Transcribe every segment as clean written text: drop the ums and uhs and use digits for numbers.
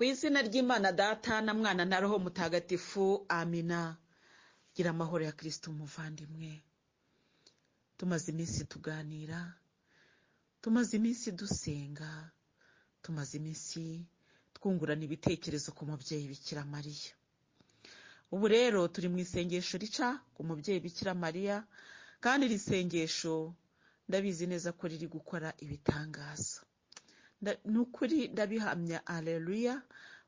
Ku izina ry'Imana Data na Mwana na Roho Mutagatifu, amina. Gira amahoro ya Kristo umuvandimwe. Tumaze iminsi tuganira, tumaze iminsi dusenga, tumaze iminsi twungurana ibitekerezo ku mubyeyi Bikira Mariya. Ubu rero turi mu isengesho rica ku mubyeyi Bikira Mariya, kandi iri sengesho ndabizi neza ko riri gukora ibitangaza. Ni ukuri ndabihamya, aleluya,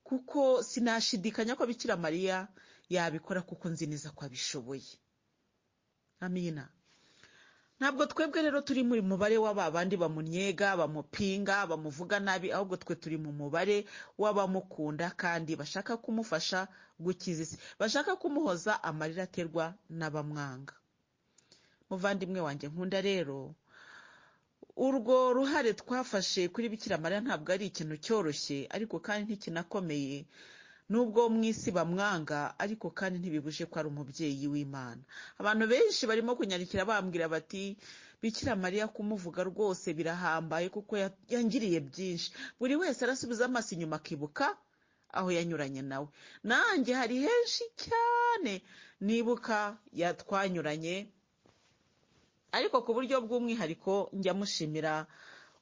kuko sinashidikanya ko Bikira Mariya yabikora, kuko nzi neza ko abishoboye. Amina. Ntabwo twebwe rero turi muri mubare w'aba bandi bamunyega, bamupinga, bamuvuga nabi, ahubwo twe turi mu mubare w'abamukunda kandi bashaka kumufasha gukiza isi, bashaka kumuhoza amarira aterwa n'abamwanga. Muvandimwe wanjye nkunda rero, urwo ruhare twafashe kuri Bikira Mariya ntabwo ari ikintu cyoroshye, ariko kandi ntikinakomeye. Nubwo mu isi bamwanga, ariko kandi ntibibuje ko ari umubyeyi w'Imana. Abantu benshi barimo kunyandikira bambwira bati Bikira Mariya kumuvuga rwose birahambaye kuko yangiriye byinshi. Buri wese arasubiza amaso inyuma akibuka aho yanyuranye nawe. Nanjye hari henshi cyane nibuka yatwanyuranye, ariko ku buryo bw'umwihariko njya mushimira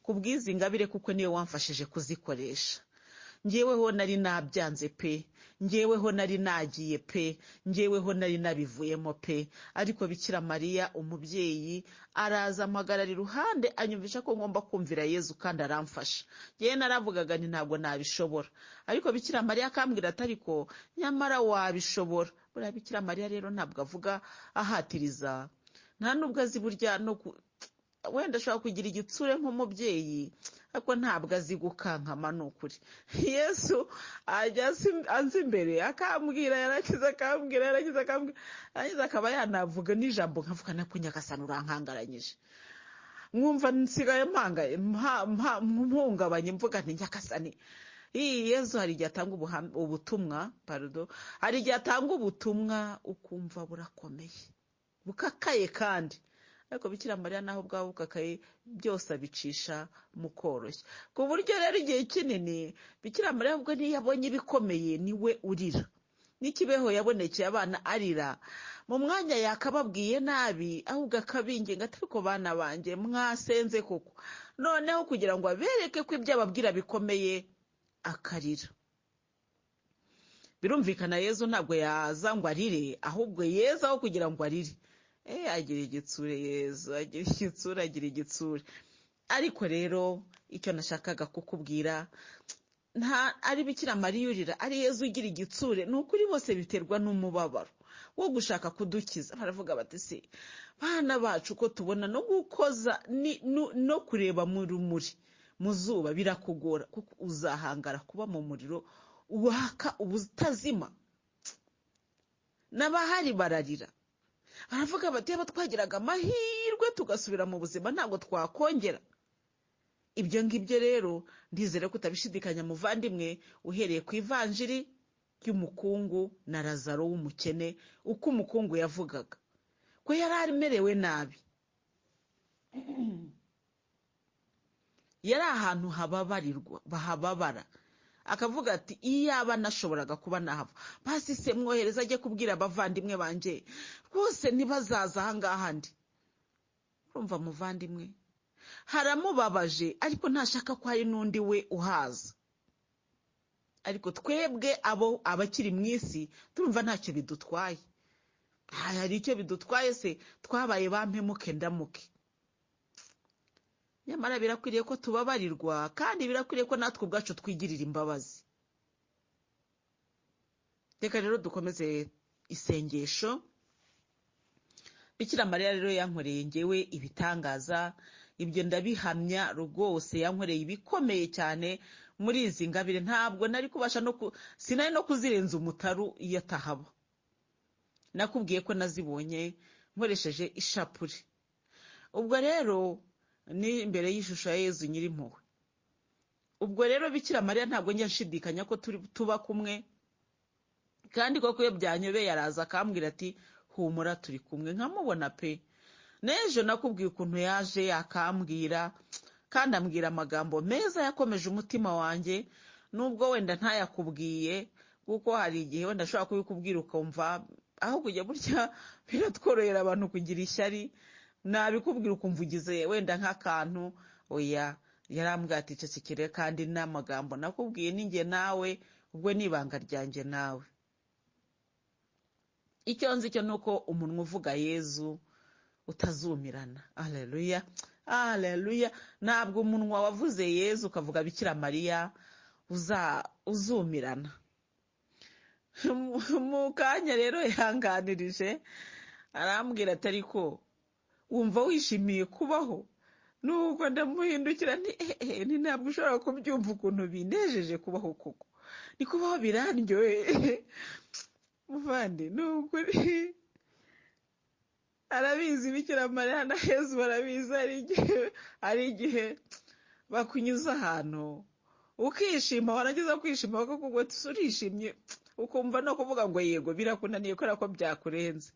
ku bw'izi ngabire kuko niwe wamfashije kuzikoresha. Njyeweho nari nabyanze pe, njyeweho nari nagiye pe, njyeweho nari nabivuyemo pe, ariko Bikira Mariya umubyeyi araza ampagarara iruhande, anyumvisha ko ngomba kumvira Yezu kandi aramfasha. Njyewe naravugaga nti ntabwo nabishobora, ariko Bikira Mariya akambwira ati ariko nyamara wabishobora. Buriya Bikira Mariya rero ntabwo avuga ahatiriza, nta nubwo azi burya no wenda ashobora kugira igitsure nk'umubyeyi, ariko ntabwo azi gukankama. Ni ukuri Yesu ajya anza imbere akambwira, yarakize akambwira, yarakize akambwira, yarangiza akaba yanavuga n'ijambo nkavuga nako Nyagasani urankangaranyije, nkumva nsigaye mpungabanye, mvuga nti Nyagasani. Yezu hari igihe atanga ubutumwa, pardon, hari igihe atanga ubutumwa ukumva burakomeye bukakaye kandi, ariko Bikira Mariya naho bwaba bukakaye byose abicisha mu koroshya, ku buryo rero igihe kinini Bikira Mariya ubwo niyo yabonye ibikomeye niwe urira. N'ikibeho yabonekeye abana arira, mu mwanya yakababwiye nabi ahubwo akabinginga ati ariko bana banjye mwasenze koko, noneho kugira ngo abereke ko ibyo ababwira bikomeye akarira. Birumvikana Yezu ntabwo yaza ngo arire, ahubwo Yezu aho kugira ngo arire, agira igitsure Yezu, agira igitsure, agira igitsure. Ariko rero icyo nashakaga kukubwira, nta ari Bikira Mariya urira, ari Yezu ugira igitsure, ni ukuri bose biterwa n'umubabaro wo gushaka kudukiza. Baravuga bati se bana bacu ko tubona no gukoza no kureba mu rumuri mu zuba birakugora, kuko uzahangara kuba mu muriro waka ubutazima. N'abahari bararira, baravuga bati yaba twagiraga amahirwe tugasubira mu buzima ntabwo twakongera. Ibyo ngibyo rero ndizere ko utabishidikanya muvandimwe, uhereye ku ivanjiri y'umukungu na Lazaro w'umukene, uko umukungu yavugaga ko yari amerewe nabi, yari ahantu hababarirwa, bahababara, akavuga ati iyaba nashoboraga kuba nahava, basi se mwohereza ajye kubwira abavandimwe banje rwose ntibazaza aha ngaha ndi. Urumva muvandimwe, haramubabaje, ariko ntashaka ko hari n'undi we uhaza. Ariko twebwe abo abakiri mu isi turumva ntacyo bidutwaye. Hari icyo bidutwaye se? Twabaye bampemuke ndamuke. Nyamara birakwiriye ko tubabarirwa, kandi birakwiriye ko natwe ubwacu twigirira imbabazi. Reka rero dukomeze isengesho. Bikira Mariya rero yankoreye ngewe ibitangaza, ibyo ndabihamya rwose, yankoreye ibikomeye cyane muri izi ngabire. Ntabwo nari kubasha no sinari no kuzirenza umutaru iyo atahaba. Nakubwiye ko nazibonye nkoresheje ishapure. Ubwo rero ni imbere y'ishusho ya Yezu nyirimpuhwe. Ubwo rero Bikira Mariya ntabwo njya nshidikanya ko tuba kumwe, kandi koko iyo byanyobeye araza akambwira ati humura turi kumwe, nkamubona pe. N'ejo nakubwiye ukuntu yaje akambwira, kandi ambwira amagambo meza yakomeje umutima wanjye. Nubwo wenda ntayakubwiye, kuko hari igihe wenda ashobora kubikubwira ukumva aho kujya burya biratworohera abantu kugira ishyari, nabikubwira ukumva ugize wenda nk'akantu. Oya, yarambwira ati cecekere, kandi n'amagambo nakubwiye ni njye nawe, ubwo ni ibanga ryanjye nawe. Icyo nzi cyo ni uko umunwa uvuga Yezu utazumirana. Aleluya, aleluya. Ntabwo umunwa wavuze Yezu ukavuga Bikira Mariya uzumirana. Mu kanya rero yanganirije arambwira ati ariko wumva wishimiye kubaho? Nubwo ndamuhindukira nti ehe, ni ntabwo ushobora kubyumva ukuntu binejeje kubaho, koko ni kubaho birandyoheye muvandi, ni ukuri. Arabizi Bikira Mariya na Yezu barabizi, hari igihe bakunyuza ahantu ukishima, warangiza kwishima bakakubwira uti urishimye, ukumva no kuvuga ngo yego birakunaniye kubera ko byakurenze.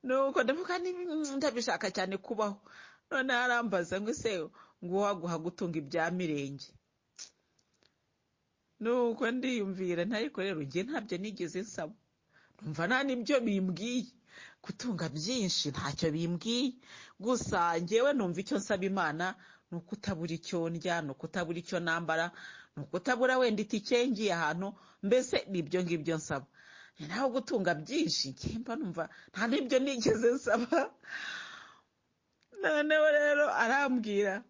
Nuko ndavuga ndabishaka cyane kubaho. Noneho arambaza ngo ese ngo uwaguha gutunga ibya mirenge? Nuko ndiyumvira ntariko rero njye ntabyo nigeze nsaba, numva nta n'ibyo bimbwiye, gutunga byinshi ntacyo bimbwiye, gusa njyewe numva icyo nsaba Imana ni ukutabura icyo ndya, ni ukutabura icyo nambara, ni ukutabura wenda itike ngiye ahantu, mbese ni ibyo ngibyo nsaba. Ni naho gutunga byinshi njye mba numva nta n'ibyo nigeze nsaba. Noneho rero arambwira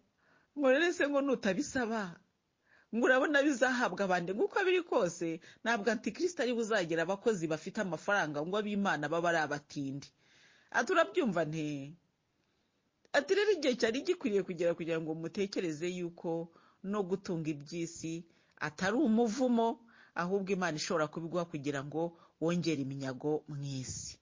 ngo rero se ngo nutabisaba ngo urabona bizahabwa abandi. Nk'uko biri kose ntabwo antikristo ari buzagira abakozi bafite amafaranga ngo ab'Imana baba ari abatindi. Ati urabyumva nte? Ati rero igihe cyari gikwiriye kugera kugira ngo mutekereze yuko no gutunga iby'isi atari umuvumo, ahubwo Imana ishobora kubiguha kugira ngo wongere iminyago mu isi.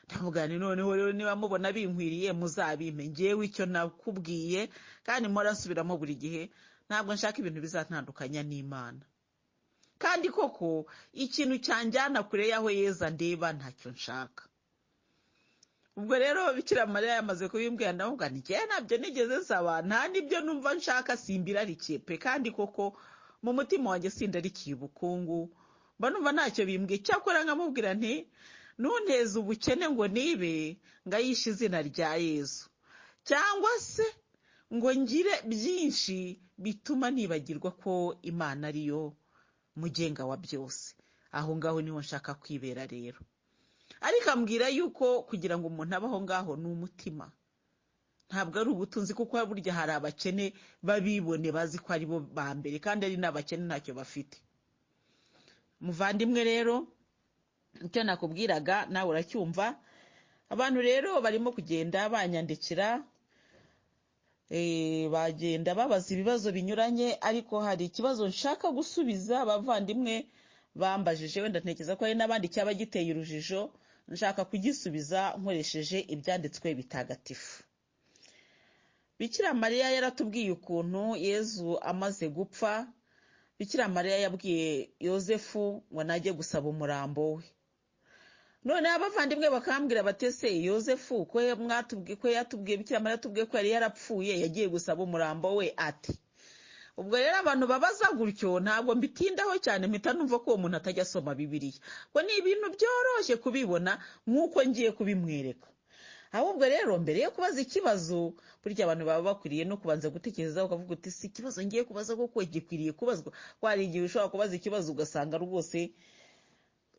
Ndavuga nti noneho rero niba mubona binkwiriye muzabimpe, njyewe icyo nakubwiye kandi mpora nsubiramo buri gihe, ntabwo nshaka ibintu bizatandukanya n'Imana. Kandi koko ikintu cyanjyana kure y'aho Yezu andeba ntacyo nshaka. Ubwo rero Bikira Mariya yamaze kubimbwira, ndavuga nti njyewe ntabyo nigeze nsaba, nta n'ibyo numva nshaka, simbirarikiye pe. Kandi koko mu mutima wanjye sindarikiye ubukungu, mba numva ntacyo bimbwiye. Cyakora nkamubwira nti ntunteze ubukene ngo nibe ngayishe izina rya Yezu, cyangwa se ngo ngire byinshi bituma nibagirwa ko Imana ariyo mugenga wa byose. Aho ngaho niho nshaka kwibera rero. Ariko ambwira yuko kugira ngo umuntu abe aho ngaho ni umutima, ntabwo ari ubutunzi, kuko burya hari abakene babibone bazi ko ari bo ba mbere, kandi ari n'abakene ntacyo bafite. Muvandimwe rero icyo nakubwiraga nawe uracyumva. Abantu rero barimo kugenda banyandikira, bagenda babaza ibibazo binyuranye, ariko hari ikibazo nshaka gusubiza abavandimwe bambajije, wenda ntekereza ko hari n'abandi cyaba giteye urujijo, nshaka kugisubiza nkoresheje ibyanditswe bitagatifu. Bikira Mariya yaratubwiye ukuntu Yezu amaze gupfa, Bikira Mariya yabwiye Yozefu ngo najye gusaba umurambo we. Noneho abavandimwe bakambwira bati ese Yozefu ko yatubwiye, Bikira Mariya yatubwiye ko yari yarapfuye, yagiye gusaba umurambo we ati? Ubwo rero abantu babaza gutyo ntabwo mbitindaho cyane, mpita numva ko uwo muntu atajya asoma Bibiliya, ko ni ibintu byoroshye kubibona nk'uko ngiye kubimwereka. Ahubwo rero mbere yo kubaza ikibazo, burya abantu baba bakwiriye no kubanza gutekereza, ukavuga uti si ikibazo ngiye kubaza kuko gikwiriye kubazwa. Ko hari igihe ushobora kubaza ikibazo ugasanga rwose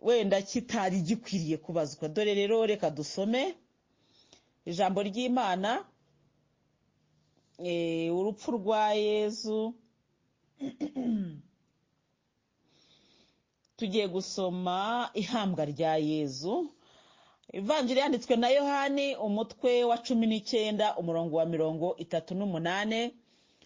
wenda kitari gikwiriye kubazwa. Dore rero reka dusome ijambo ry'Imana, urupfu rwa Yezu. Tugiye gusoma ihambwa rya Yezu. Ivanjiri yanditswe na Yohani umutwe wa 19 umurongo wa 38,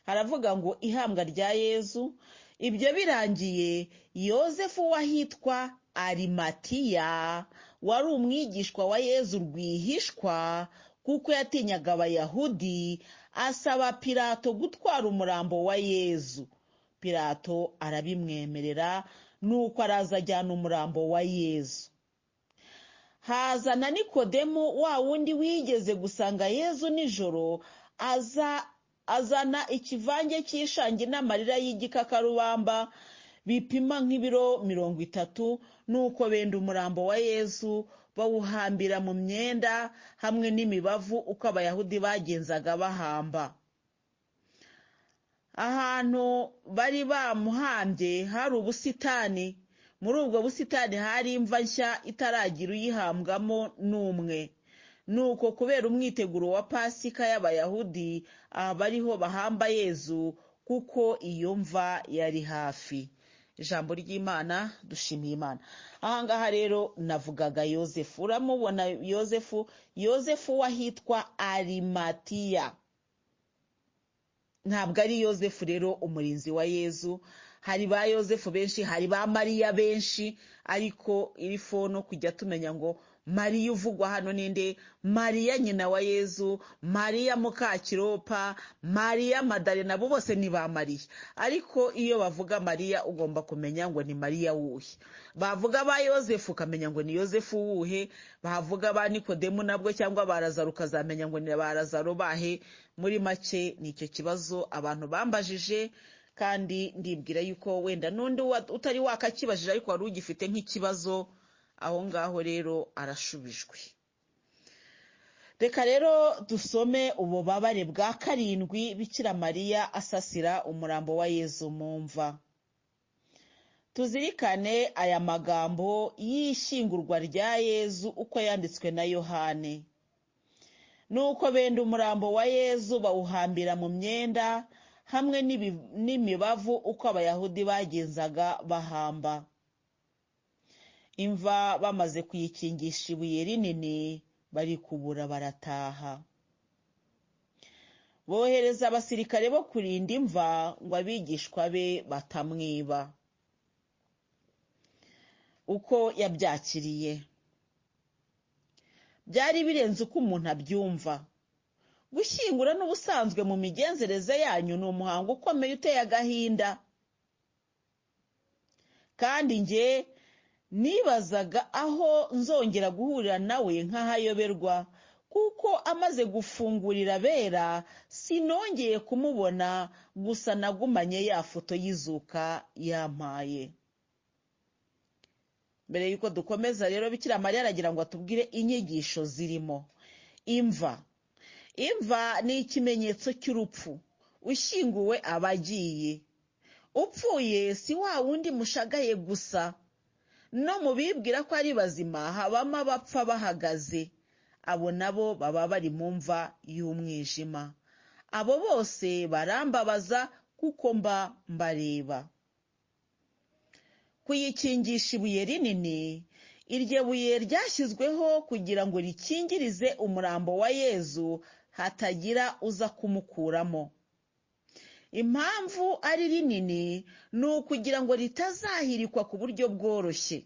haravuga ngo ihambwa rya Yezu. Ibyo birangiye Yozefu wahitwa Arimatiya wari umwigishwa wa Yezu rwihishwa, kuko yatinyaga Abayahudi, asaba Pilato gutwara umurambo wa Yezu. Pilato arabimwemerera, nuko araza ajyana umurambo wa Yezu. Haza na Nikodemu wa wundi wigeze gusanga Yezu nijoro, azana ikivange cy'ishangi n'amarira y'igikakarubamba bipima nk'ibiro 30. Nuko benda umurambo wa Yezu bawuhambira mu myenda hamwe n'imibavu, uko Abayahudi bagenzaga bahamba. Ahantu bari bamuhambye hari ubusitani. Muri ubwo busitani hari imva nshya itaragira uyihambwamo n'umwe. Nuko kubera umwiteguro wa Pasika y'Abayahudi, abariho bahamba Yezu, kuko iyo mva yari hafi. Ijambo ry'Imana, dushimiye Imana. Ahangaha rero navugaga Yozefu, uramubona Yozefu, Yozefu wahitwa Arimatiya. Ntabwo ari Yozefu rero umurinzi wa Yezu. Hari ba Yozefu benshi, hari ba Mariya benshi, ariko iri fono kujya tumenya ngo Mariya uvugwa hano ninde? Mariya nyina wa Yezu, Mariya Mukakiropa, Mariya Madalena, abo bose ni ba Mariya. Ariko iyo bavuga Mariya ugomba kumenya ngo ni Mariya wuhe. Bavuga ba Yozefu ukamenya ngo ni Yozefu wuhe, bavuga ba Nikodemu nabwo cyangwa ba Lazaro ukazamenya ngo ni ba Lazaro bahe. Muri make ni icyo kibazo abantu bambajije, kandi ndibwira yuko wenda n'undi utari wakakibajije ariko wari ugifite nk'ikibazo aho ngaho rero arashubijwe. Reka rero dusome ububabare bwa 7 Bikira Mariya asasira umurambo wa Yezu mu mva. Tuzirikane aya magambo y'ishyingurwa rya Yezu uko yanditswe na Yohane. Nuko benda umurambo wa Yezu bawuhambira mu myenda hamwe n'imibavu, uko Abayahudi bagenzaga bahamba. Imva bamaze kuyikingisha ibuye rinini, barikubura barataha. Bohereza abasirikare bo kurinda imva ngo abigishwa be batamwiba. Uko yabyakiriye byari birenze uko umuntu abyumva. Gushyingura n'ubusanzwe mu migenzereze yanyu ni umuhango ukomeye uteye agahinda. Kandi njye nibazaga aho nzongera guhurira nawe nk'ahayoberwa, kuko amaze gufungurira abera sinongeye kumubona, gusa nagumanye ya foto y'izuka yampaye. Mbere yuko dukomeza rero, Bikira Mariya aragira ngo atubwire inyigisho zirimo. Imva. Imva ni ikimenyetso cy'urupfu. Ushyinguwe aba agiye. Upfuye si wa wundi mushagaye gusa. No mu bibwira ko ari bazima habamo abapfa bahagaze. Abo nabo baba bari mu mva y'umwijima. Abo bose barambabaza kuko mba mbareba. Kuyikingisha ibuye rinini, iryo buye ryashyizweho kugira ngo rikingirize umurambo wa Yezu hatagira uza kumukuramo. Impamvu ari rinini ni ukugira ngo ritazahirikwa ku buryo bworoshye.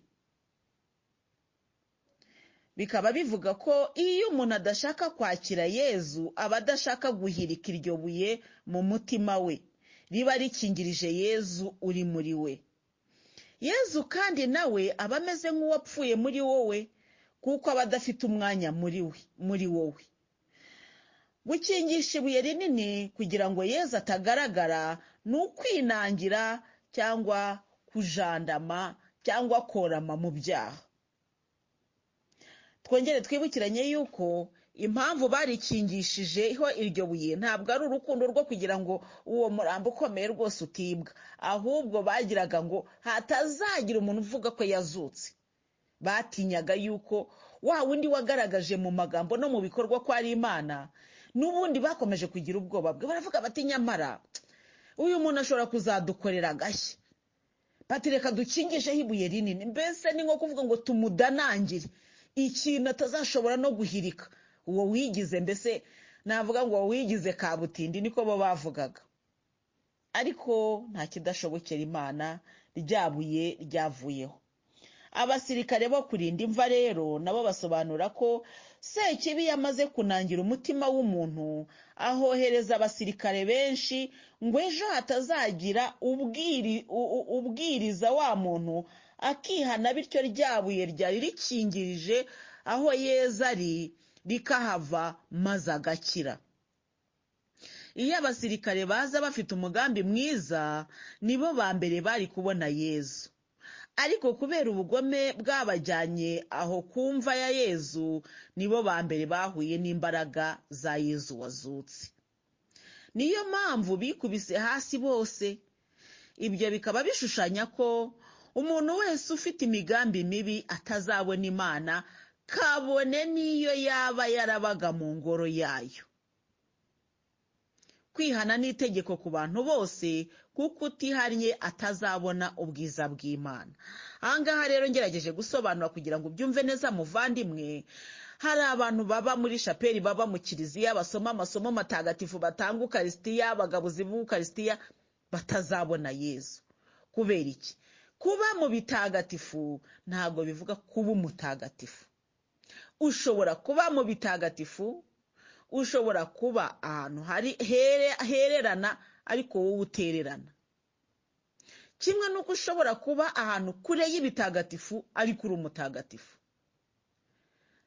Bikaba bivuga ko iyo umuntu adashaka kwakira Yezu aba adashaka guhirika iryo buye mu mutima we, riba rikingirije Yezu uri muri we. Yezu kandi nawe aba ameze nk'uwapfuye muri wowe, kuko aba adafite umwanya muri wowe. Gukingisha ibuye rinini kugira ngo Yezu atagaragara ni ukwinangira cyangwa kujandama cyangwa korama mu byaha. Twongere twibukiranye yuko impamvu barikingishijeho iryo buye ntabwo ari urukundo rwo kugira ngo uwo murambo ukomeye rwose utibwa, ahubwo bagiraga ngo hatazagira umuntu uvuga ko yazutse. Batinyaga yuko wa wundi wagaragaje mu magambo no mu bikorwa ko ari Imana, n'ubundi bakomeje kugira ubwoba bwe, baravuga bati nyamara uyu muntu ashobora kuzadukorera agashya, bati reka dukingisheho ibuye rinini. Mbese ni nko kuvuga ngo tumudanangire ikintu atazashobora no guhirika. Uwo wigize, mbese navuga ngo wigize kabutindi, niko bo bavugaga. Ariko nta kidashobokera Imana, ryabuye ryavuyeho. Abasirikare bo kurinda imva rero nabo basobanura ko Sekibi yamaze kunangira umutima w'umuntu, ahohereza abasirikare benshi ngo ejo hatazagira ubwiriza wa muntu akihana, bityo ryabuye ryari rikingirije aho Yezu ari rikahava maze agakira. Iyo abasirikare baza bafite umugambi mwiza, nibo ba mbere bari kubona Yezu. Ariko kubera ubugome bwabajyanye aho ku mva ya Yezu, nibo ba mbere bahuye n'imbaraga za Yezu wazutse. Niyo mpamvu bikubise hasi bose. Ibyo bikaba bishushanya ko umuntu wese ufite imigambi mibi atazabona Imana, kabone n'iyo yaba yarabaga mu ngoro yayo. Kwihana ni itegeko ku bantu bose, kuko utihannye atazabona ubwiza bw'Imana. Aha ngaha rero ngerageje gusobanura kugira ngo ubyumve neza muvandimwe. Hari abantu baba muri shapeli, baba mu kiliziya, basoma amasomo matagatifu, batanga ukarisitiya, abagabuzi b'ukarisitiya, batazabona Yezu. Kubera iki? Kuba mu bitagatifu ntabwo bivuga kuba umutagatifu. Ushobora kuba mu bitagatifu, ushobora kuba ahantu hari hererana ariko wowe utererana. Kimwe n'uko ushobora kuba ahantu kure y'ibitagatifu ariko uri umutagatifu.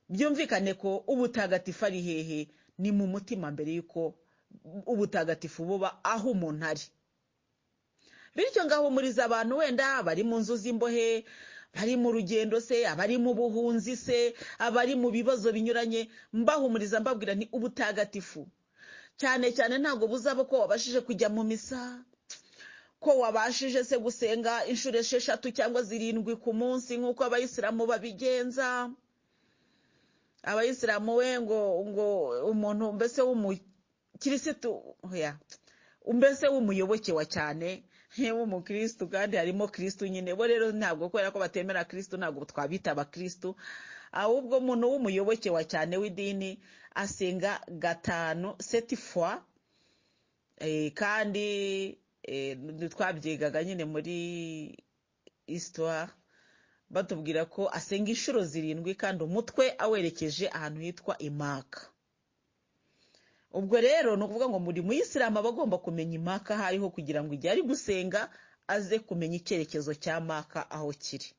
Byumvikane ko ubutagatifu ari hehe? Ni mu mutima mbere y'uko ubutagatifu buba aho umuntu ari. Bityo ngahumuriza abantu wenda bari mu nzu z'imbohe, bari mu rugendo se, abari mu buhunzi se, abari mu bibazo binyuranye, mbahumuriza mbabwira nti ubutagatifu cyane cyane ntabwo buzaba ko wabashije kujya mu misa, ko wabashije se gusenga inshuro 6 cyangwa 7 ku munsi nk'uko abayisilamu babigenza. Abayisilamu we ngo umuntu mbese w'umukirisitu, mbese w'umuyoboke wa cyane w'umukirisitu, kandi harimo Kristu nyine. Bo rero ntabwo, kubera ko batemera Kristu ntabwo twabita abakirisitu, ahubwo umuntu w'umuyoboke wa cyane w'idini asenga 5 sept fois, kandi twabyigaga nyine muri histoire batubwira ko asenga inshuro 7 kandi umutwe awerekeje ahantu hitwa Imaka. Ubwo rero ni ukuvuga ngo muri muyisilamu aba agomba kumenya Imaka aho ariho kugira ngo igihe ari gusenga aze kumenya icyerekezo cya Maka aho kiri.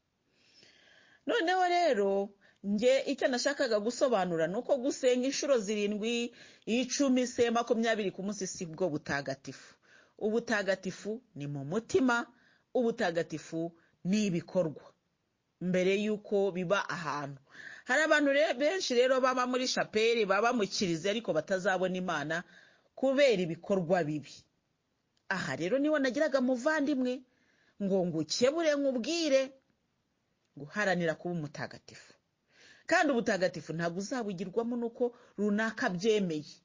Noneho rero nge icyo nashakaga gusobanura ni uko gusenga inshuro 7, 10 se 20 ku munsi si bwo butagatifu. Ubutagatifu ni mu mutima, ubutagatifu ni ibikorwa mbere y'uko biba ahantu. Hari abantu benshi rero baba muri shapeli, baba mu kiliziya ariko batazabona Imana kubera ibikorwa bibi. Aha rero niho nagiraga muvandimwe ngo ngukebure nkubwire guharanira kuba umutagatifu. Kandi ubutagatifu ntabwo uzabugirwamo nuko runaka abyemeye.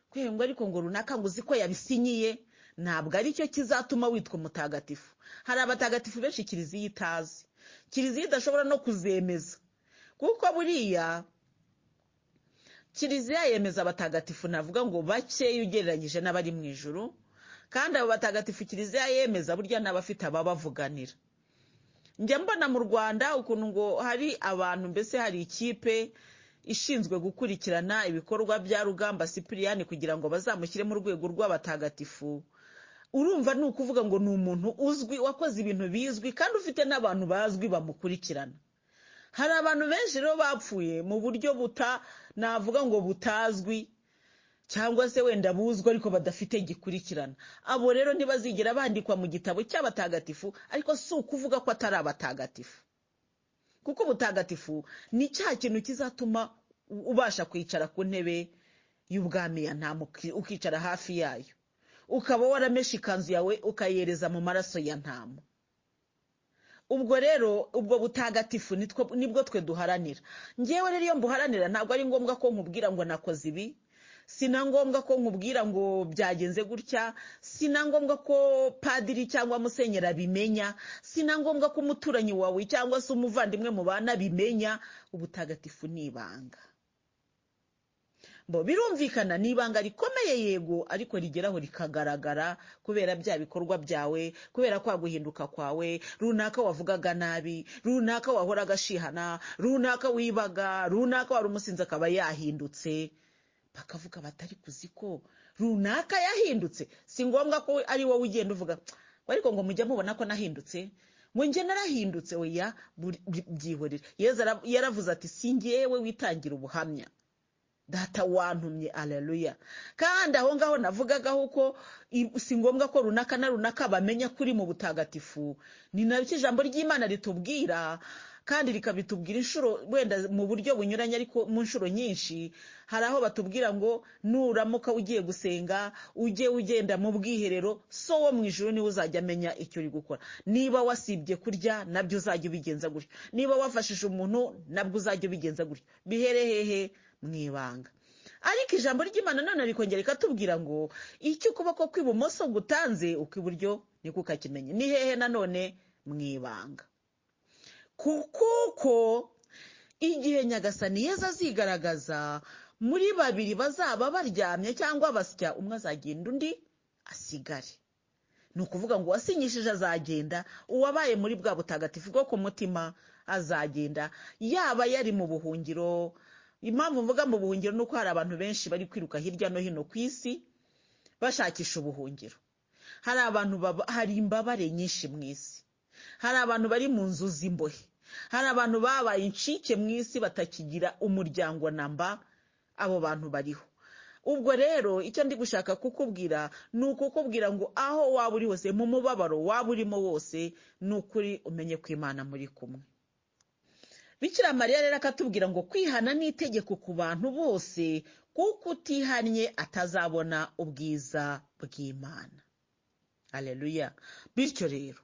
Kwengwa ariko ngo runaka ngo uzi ko yabisinyiye, ntabwo ari cyo kizatuma witwa umutagatifu. Hari abatagatifu benshi kiliziya itazi, kiliziya idashobora no kuzemeza, kuko buriya kiliziya yemeza abatagatifu navuga ngo bakeya ugereranyije n'abari mu ijuru, kandi abo batagatifu kiliziya yemeza burya n'abafite ababavuganira. Njya mbona mu Rwanda ukuntu ngo hari abantu, mbese hari ikipe ishinzwe gukurikirana ibikorwa bya Rugamba Sipiriyani kugira ngo bazamushyire mu rwego rw'abatagatifu. Urumva ni ukuvuga ngo ni umuntu uzwi wakoze ibintu bizwi kandi ufite n'abantu bazwi bamukurikirana. Hari abantu benshi rero bapfuye mu buryo navuga ngo butazwi, cyangwa se wenda buzwi ariko badafite gikurikirana. Abo rero ntibazigera bandikwa mu gitabo cy'abatagatifu, ariko si ukuvuga ko atari abatagatifu, kuko ubutagatifu ni cya kintu kizatuma ubasha kwicara ku ntebe y'ubwami ya ntama, ukicara hafi yayo, ukaba warameshe ikanzu yawe ukayereza mu maraso ya ntama. Ubwo rero ubwo butagatifu nibwo twe duharanira. Ngewe rero iyo mbuharanira ntabwo ari ngombwa ko nkubwira ngo nakoze ibi, sina ngombwa ko nkubwira ngo byagenze gutya, sina ngombwa ko padiri cyangwa musenyeri abimenya, sina ngombwa ko umuturanyi wawe cyangwa se umuvandimwe mubana abimenya. Ubutagatifu ni ibanga. Bo birumvikana ni ibanga rikomeye yego, ariko rigeraho rikagaragara kubera bya bikorwa byawe, kubera kwa guhinduka kwawe, runaka wavugaga nabi, runaka wahoraga ashihana, runaka wibaga, runaka wari umusinzi akaba yahindutse, bakavuga batari kuziko runaka yahindutse. Si ngombwa ko ari wowe ugenda uvuga ariko ngo mujya mubona ko nahindutse, ngo njye narahindutse. Oya, byihorere. Yezu yaravuze ati si njyewe witangira ubuhamya, Data wantumye. Aleluya. Kandi aho ngaho navugagaho ko si ngombwa ko runaka na runaka bamenya kuri mu butagatifu. Ni nacyo ijambo ry'Imana ritubwira, kandi rikabitubwira inshuro wenda mu buryo bunyuranye, ariko mu nshuro nyinshi hari aho batubwira ngo nuramuka ugiye gusenga ujye ugenda mu bwiherero, so wo mu ijuru niwe uzajya amenya icyo uri gukora. Niba wasibye kurya nabyo uzajya ubigenza gutyo, niba wafashije umuntu nabwo uzajya ubigenza gutyo, bihere hehe? Mu ibanga. Ariko ijambo ry'Imana none rikongera rikatubwira ngo icyo ukuboko kw'ibumoso gutanze ukw'iburyo niko ukakimenya. Ni hehe nanone? Mu ibanga. Kuko igihe Nyagasani Yezu azigaragaza, muri babiri bazaba baryamye cyangwa basya, umwe azagenda undi asigare. Ni ukuvuga ngo uwasinyishije azagenda, uwabaye muri bwa butagatifu bwo ku mutima azagenda, yaba yari mu buhungiro. Impamvu mvuga mu buhungiro ni uko hari abantu benshi bari kwiruka hirya no hino ku isi bashakisha ubuhungiro. Hari abantu hari imbabare nyinshi mu isi, hari abantu bari mu nzu z'imbohe, hari abantu babaye incike mu isi batakigira umuryango namba, abo bantu bariho. Ubwo rero icyo ndi gushaka kukubwira ni ukukubwira ngo aho waba uri hose, mu mubabaro waba urimo wose, ni ukuri umenye ko Imana muri kumwe. Bikira Mariya rero akatubwira ngo kwihana ni itegeko ku bantu bose, kuko utihannye atazabona ubwiza bw'Imana. Aleluya. Bityo rero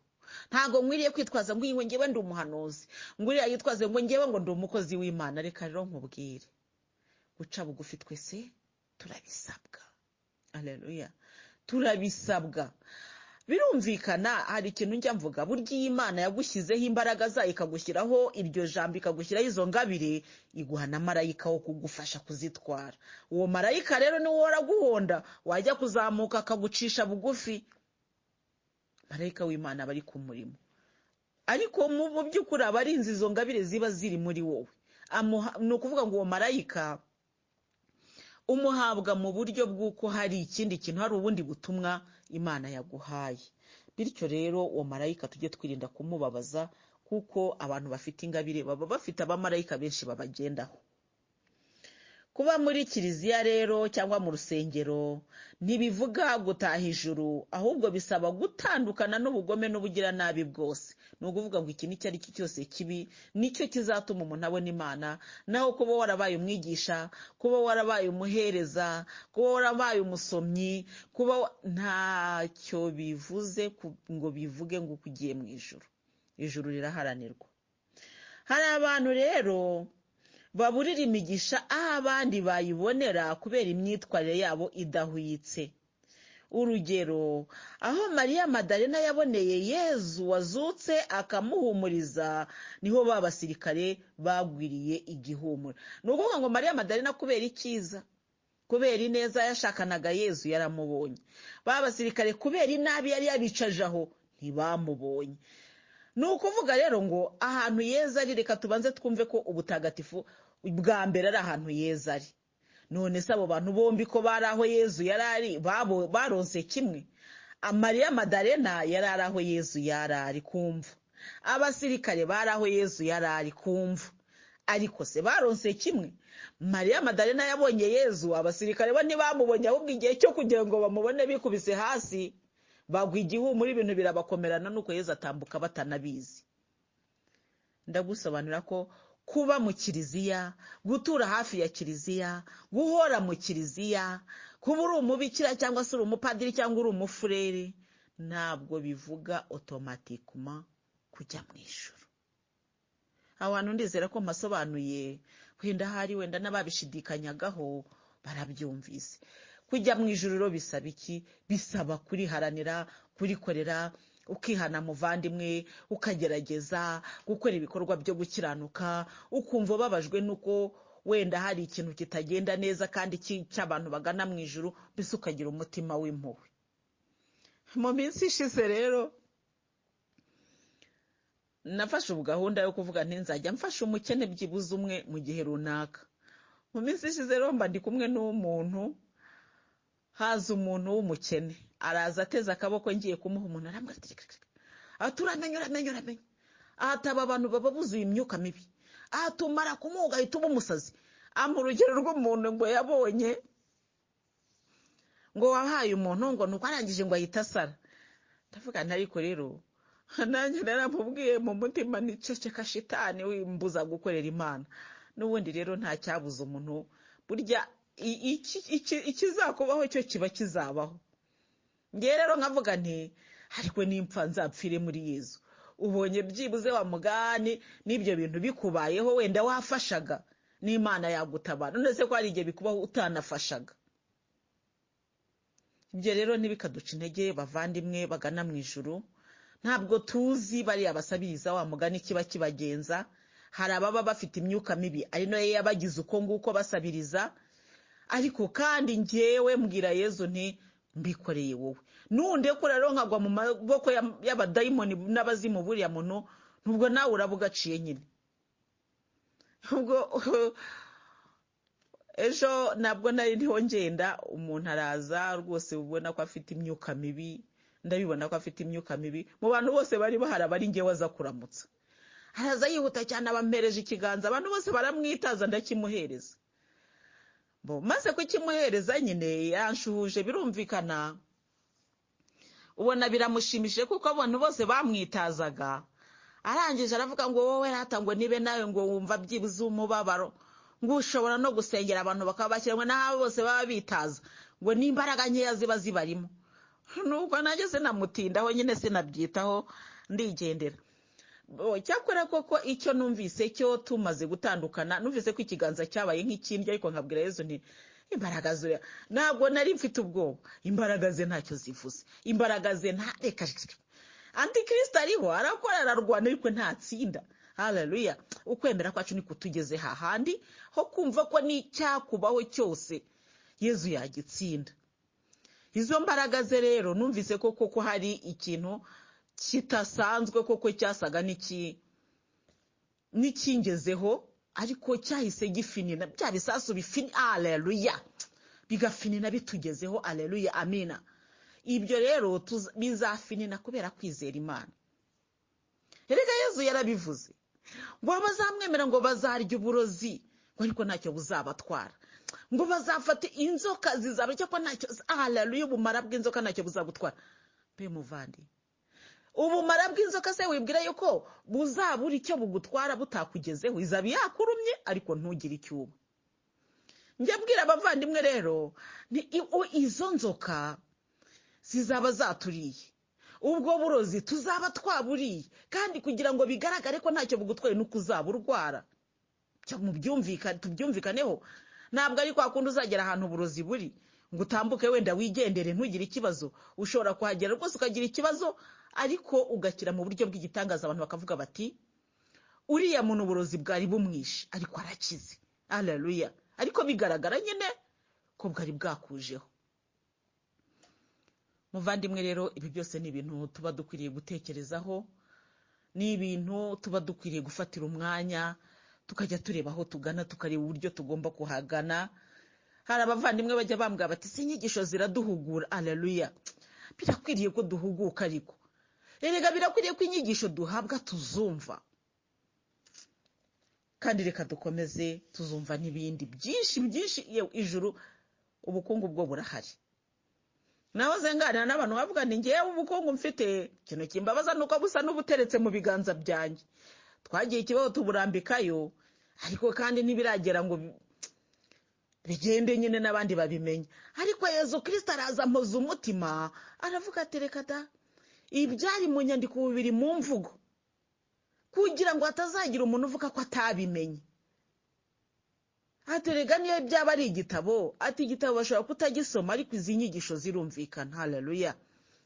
ntabwo nkwiriye kwitwaza ngo iyi ngewe ndi umuhanuzi, ngo uriya yitwaze ngo ngewe ngo ndi umukozi w'Imana. Reka rero nkubwire, guca bugufi twese turabisabwa. Aleluya, turabisabwa. Birumvikana, hari ikintu njya mvuga, burya iyo Imana yagushyizeho imbaraga zayo, ikagushyiraho iryo jambo, ikagushyiraho izo ngabire, iguha na marayika wo kugufasha kuzitwara. Uwo marayika rero niwe waraguhonda, wajya kuzamuka akagucisha bugufi. Marayika w'Imana aba ari ku murimo, ariko mu by'ukuri aba arinze izo ngabire ziba ziri muri wowe. Ni ukuvuga ngo uwo marayika umuhabwa mu buryo bw'uko hari ikindi kintu, hari ubundi butumwa Imana yaguhaye. Bityo rero uwo marayika tujye twirinda kumubabaza, kuko abantu bafite ingabire baba bafite abamarayika benshi babagendaho. Kuba muri kiliziya rero cyangwa mu rusengero ntibivuga gutaha ijuru, ahubwo bisaba gutandukana n'ubugome n'ubugiranabi bwose. Ni ukuvuga ngo iki nicyo ari cyo cyose kibi nicyo kizatuma umuntu abona Imana. Naho kuba warabaye umwigisha, kuba warabaye umuhereza, kuba warabaye umusomyi, kuba ntacyo bivuze ngo bivuge ngo ugiye mu ijuru. Ijuru riraharanirwa. Hari abantu rero baburira imigisha aho abandi bayibonera kubera imyitwarire yabo idahwitse. Urugero, aho Mariya Madalena yaboneye Yezu wazutse akamuhumuriza, niho ba basirikare bagwiriye igihumure. Ni ukuvuga ngo Mariya Madalena kubera icyiza, kubera ineza yashakanaga Yezu yaramubonye. Ba basirikare kubera inabi yari yabicaje aho ntibamubonye. Ni ukuvuga rero ngo ahantu Yezu ari, reka tubanze twumve ko ubutagatifu bwa mbere ari ahantu Yezu ari. None se abo bantu bombi ko bari aho Yezu yari ari, baronse kimwe? Mariya Madalena yari ari aho Yezu yari ari kumva, abasirikare bari aho Yezu yari ari kumva, ariko se baronse kimwe? Mariya Madalena yabonye Yezu, abasirikare bo ntibamubonye, ahubwo igihe cyo kugira ngo bamubone bikubise hasi bagwa igihumure, ibintu birabakomerana, nuko Yezu atambuka batanabizi. Ndagusobanurira ko kuba mu kiliziya, gutura hafi ya kiliziya, guhora mu kiliziya, kuba uri umubikira cyangwa se uri umupadiri cyangwa uri umufurere, ntabwo bivuga otomatikuma kujya mu ijuru. Abantu ndizera ko mpasobanuye, wenda hari wenda n'ababishidikanyagaho barabyumvise. Kujya mu ijuru rero bisaba iki? Bisaba kuriharanira, kurikorera, ukihana muvandimwe, ukagerageza gukora ibikorwa byo gukiranuka, ukumva ubabajwe nuko wenda hari ikintu kitagenda neza kandi cy'abantu bagana mu ijuru, mbese ukagira umutima w'impuhwe. Mu minsi ishize rero nafashe ubu gahunda yo kuvuga nti nzajya mfasha umukene byibuze umwe mu gihe runaka. Mu minsi ishize rero mba ndi kumwe n'umuntu, haza umuntu w'umukene araza ateze akaboko, ngiye kumuha umuntu arambwira ati ati uramenye uramenye uramenye, ahataba abantu baba buzuye imyuka mibi, ahatumara kumuha ugahita uba umusazi, Ampa urugero rw'umuntu ngo yabonye ngo wahaye umuntu ngo nuko arangije ngo ahita asara. Ndavuga nti ariko rero nanjye naramubwiye mu mutima niceceka shitani wimbuza gukorera Imana. N'ubundi rero nta cyabuza umuntu, burya ikizakubaho cyo kiba kizabaho. Ngewe rero nkavuga nti ariko nimpfa nzapfire muri Yezu. Ubonye byibuze wa mugani n'ibyo bintu bikubayeho wenda wafashaga n'Imana yagutabara, none se ko hari igihe bikubaho utanafashaga. Ibyo rero ntibikaduca intege bavandimwe bagana mu ijuru. Ntabwo tuzi bariya basabiriza wa mugani kiba kibagenza. Hari ababa bafite imyuka mibi ari nayo yabagize uko nguko basabiriza, ariko kandi njyewe mbwira Yezu nti mbikoreye wowe, nundekura rero nkagwa mu maboko y'abadayimoni n'abazimu buriya muntu, nubwo nawe uraba ugaciye nyine. Ubwo ejo nabwo nari ndiho ngenda, umuntu araza rwose ubona ko afite imyuka mibi, ndabibona ko afite imyuka mibi. Mu bantu bose bari bahari aba ari njyewe aza kuramutsa. Araza yihuta cyane abampereje ikiganza, abantu bose baramwitaza, ndakimuhereza. Maze kukimuhereza nyine yanshuhuje birumvikana, ubona biramushimishije kuko abantu bose bamwitazaga. Arangije aravuga ngo wowe rata ngo nibe nawe ngo wumva byibuze umubabaro, ngo ushobora no gusengera abantu bakaba bashyiranywe n'abo bose baba bitaza, ngo n'imbaraga nkeya ziba zibarimo. Nubwo nanjye sinamutindaho nyine sinabyitaho ndigendera. Cyakora koko icyo numvise cyo tumaze gutandukana, numvise ko ikiganza cyabaye nk'ikindi, ariko nkabwira Yezu nti imbaraga ze ntabwo nari mfite ubwoba, imbaraga ze ntacyo zivuze, imbaraga ze ntareka. Antikristo ariho arakora ararwana ariko ntatsinda. Haleluya! Ukwemera kwacu ni kutugeze hahandi ho kumva ko n'icyakubaho cyose Yezu yagitsinda. Izo mbaraga ze rero numvise ko koko hari ikintu kitasanzwe koko cyasaga n'ikingezeho, ariko cyahise gifinina bya bisasu bifini. Haleluya! Bigafinina bitugezeho. Haleluya, amina. Ibyo rero bizafinina kubera kwizera Imana. Erega Yezu yarabivuze ngo abazamwemera ngo bazarya uburozi, ngo ariko ntacyo buzabatwara, ngo bazafata inzoka zizaba cyakora ntacyo. Haleluya! Ubumara bw'inzoka ntacyo buzagutwara. Mbe muvandi, ubumara bw'inzoka se wibwira yuko buzabura icyo bugutwara butakugezeho? Izaba yakurumye ariko ntugire icyo uba. Njya mbwira abavandimwe rero ni izo nzoka zizaba zaturiye, ubwo burozi tuzaba twaburiye, kandi kugira ngo bigaragare ko ntacyo bugutwaye nuko uzaba urwara. Tubyumvikaneho, ntabwo ari kwa kundi uzagera ahantu uburozi buri ngo utambuke wenda wigendere ntugire ikibazo. Ushobora kuhagera rwose ukagira ikibazo, ariko ugakira mu buryo bw'igitangaza, abantu bakavuga bati uriya muntu uburozi bwari bumwishe ariko arakize. Haleluya! Ariko bigaragara nyine ko bwari bwakujeho. Muvandimwe rero ibi byose ni ibintu tuba dukwiriye gutekerezaho, ni ibintu tuba dukwiriye gufatira umwanya tukajya tureba aho tugana, tukareba uburyo tugomba kuhagana. Hari abavandimwe bajya bambwira bati si inyigisho ziraduhugura. Haleluya! Birakwiriye ko duhuguka, ariko erega birakwiriye ko inyigisho duhabwa tuzumva, kandi reka dukomeze tuzumva n'ibindi byinshi byinshi. Ijuru ubukungu bwo burahari. Nahoze nganira n'abantu bavuga nti ngewe ubukungu mfite, ikintu kimbabaza nuko busa n'ubuteretse mu biganza byanjye. Twagiye ikibazo tuburambikayo, ariko kandi ntibiragera ngo bigende nyine n'abandi babimenye. Ariko Yezu Kristo araza ampoza umutima, aravuga ati reka da, ibyari mu nyandiko bibiri mu mvugo, kugira ngo hatazagira umuntu uvuga ko atabimenye. Ati rega niyo byaba ari igitabo, ati igitabo bashobora kutagisoma ariko izi nyigisho zirumvikana. Haleluya!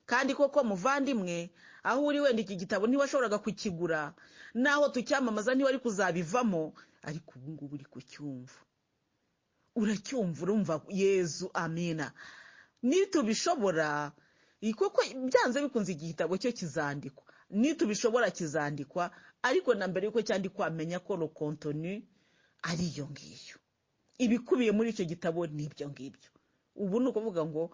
Kandi koko muvandimwe, aho uri wenda iki gitabo ntiwashoboraga kukigura, naho tucyamamaza ntiwari kuzabivamo, ariko ubu ngubu uri kucyumva, uracyumva, urumva Yezu. Amina. Nitubishobora koko byanze bikunze iki gitabo cyo kizandikwa, nitubishobora kizandikwa, ariko na mbere yuko cyandikwa menya ko le contenu ari iyo ngiyo, ibikubiye muri icyo gitabo ni ibyo ngibyo. Ubu ni ukuvuga ngo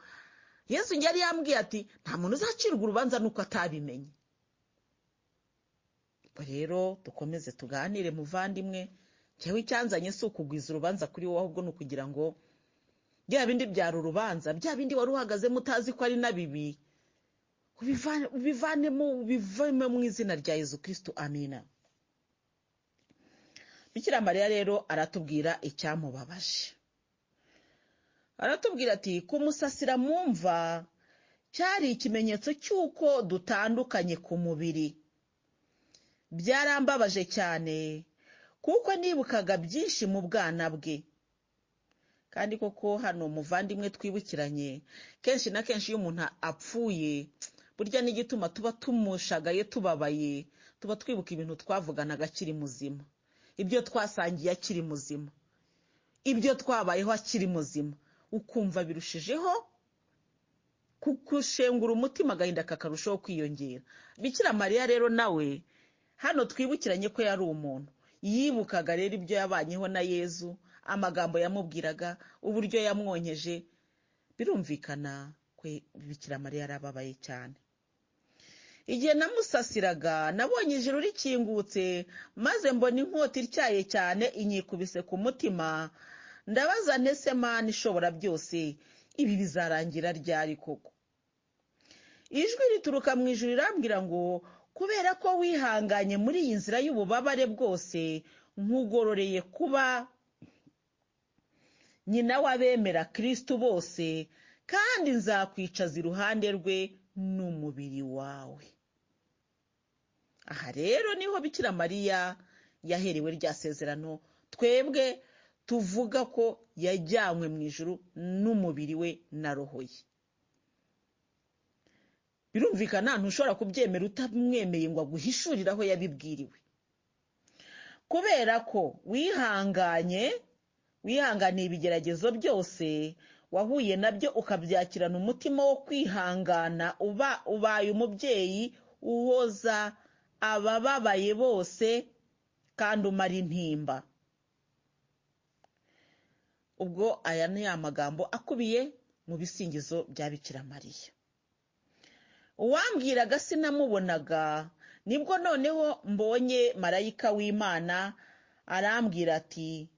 Yesu yari yambwiye ati nta muntu uzacirwa urubanza nuko atabimenye. Rero dukomeze tuganire muvandimwe, Njyewe icyanzanye si ukugwiza urubanza kuri wowe, ahubwo ni ukugira ngo bya bindi byari urubanza, bya bindi wari uhagazemo utazi ko ari na bibi, ubivanemo, ubivemo mu izina rya Yezu Kristu, amina. Bikira Mariya rero aratubwira icyamubabaje. Aratubwira ati kumusasira mu mva cyari ikimenyetso cy'uko dutandukanye ku mubiri. Byarambabaje cyane kuko nibukaga byinshi mu bwana bwe. Kandi koko hano muvandimwe twibukiranye, kenshi na kenshi iyo umuntu apfuye, burya n'igituma tuba tumushagaye tubabaye, tuba twibuka ibintu twavuganaga akiri muzima, ibyo twasangiye akiri muzima, ibyo twabayeho akiri muzima, ukumva birushijeho kukushengura umutima, agahinda kakarushaho kwiyongera. Bikira Mariya rero nawe hano twibukiranye ko yari umuntu, yibukaga rero ibyo yabanyeho na Yezu, amagambo yamubwiraga, uburyo yamwonkeje. Birumvikana ko Bikira Mariya yarababaye cyane. Igihe namusasiraga nabonye ijuru rikingutse, maze mbona inkota ityaye cyane inyikubise ku mutima. Ndabaza nti ese Mana ishobora byose, ibi bizarangira ryari koko? Ijwi rituruka mu ijuru rirambwira ngo kubera ko wihanganye muri iyi nzira y'ububabare bwose, nkugororeye kuba nyina w'abemera Kristu bose, kandi nzakwicaza iruhande rwe n'umubiri wawe. Aha rero niho Bikira Mariya yaherewe rya sezerano twebwe tuvuga ko yajyanywe mu ijuru n'umubiri we na roho ye. Birumvikana ntushobora kubyemera utamwemeye ngo aguhishurire aho yabibwiriwe. Kubera ko wihanganye, wihanganiye ibigeragezo byose wahuye nabyo, ukabyakirana umutima wo kwihangana, uba ubaye umubyeyi uhoza abababaye bose kandi umara intimba. Ubwo aya ni amagambo akubiye mu bisingizo bya Bikira Mariya. Uwambwiraga sinamubonaga, nibwo noneho mbonye marayika w'Imana arambwira ati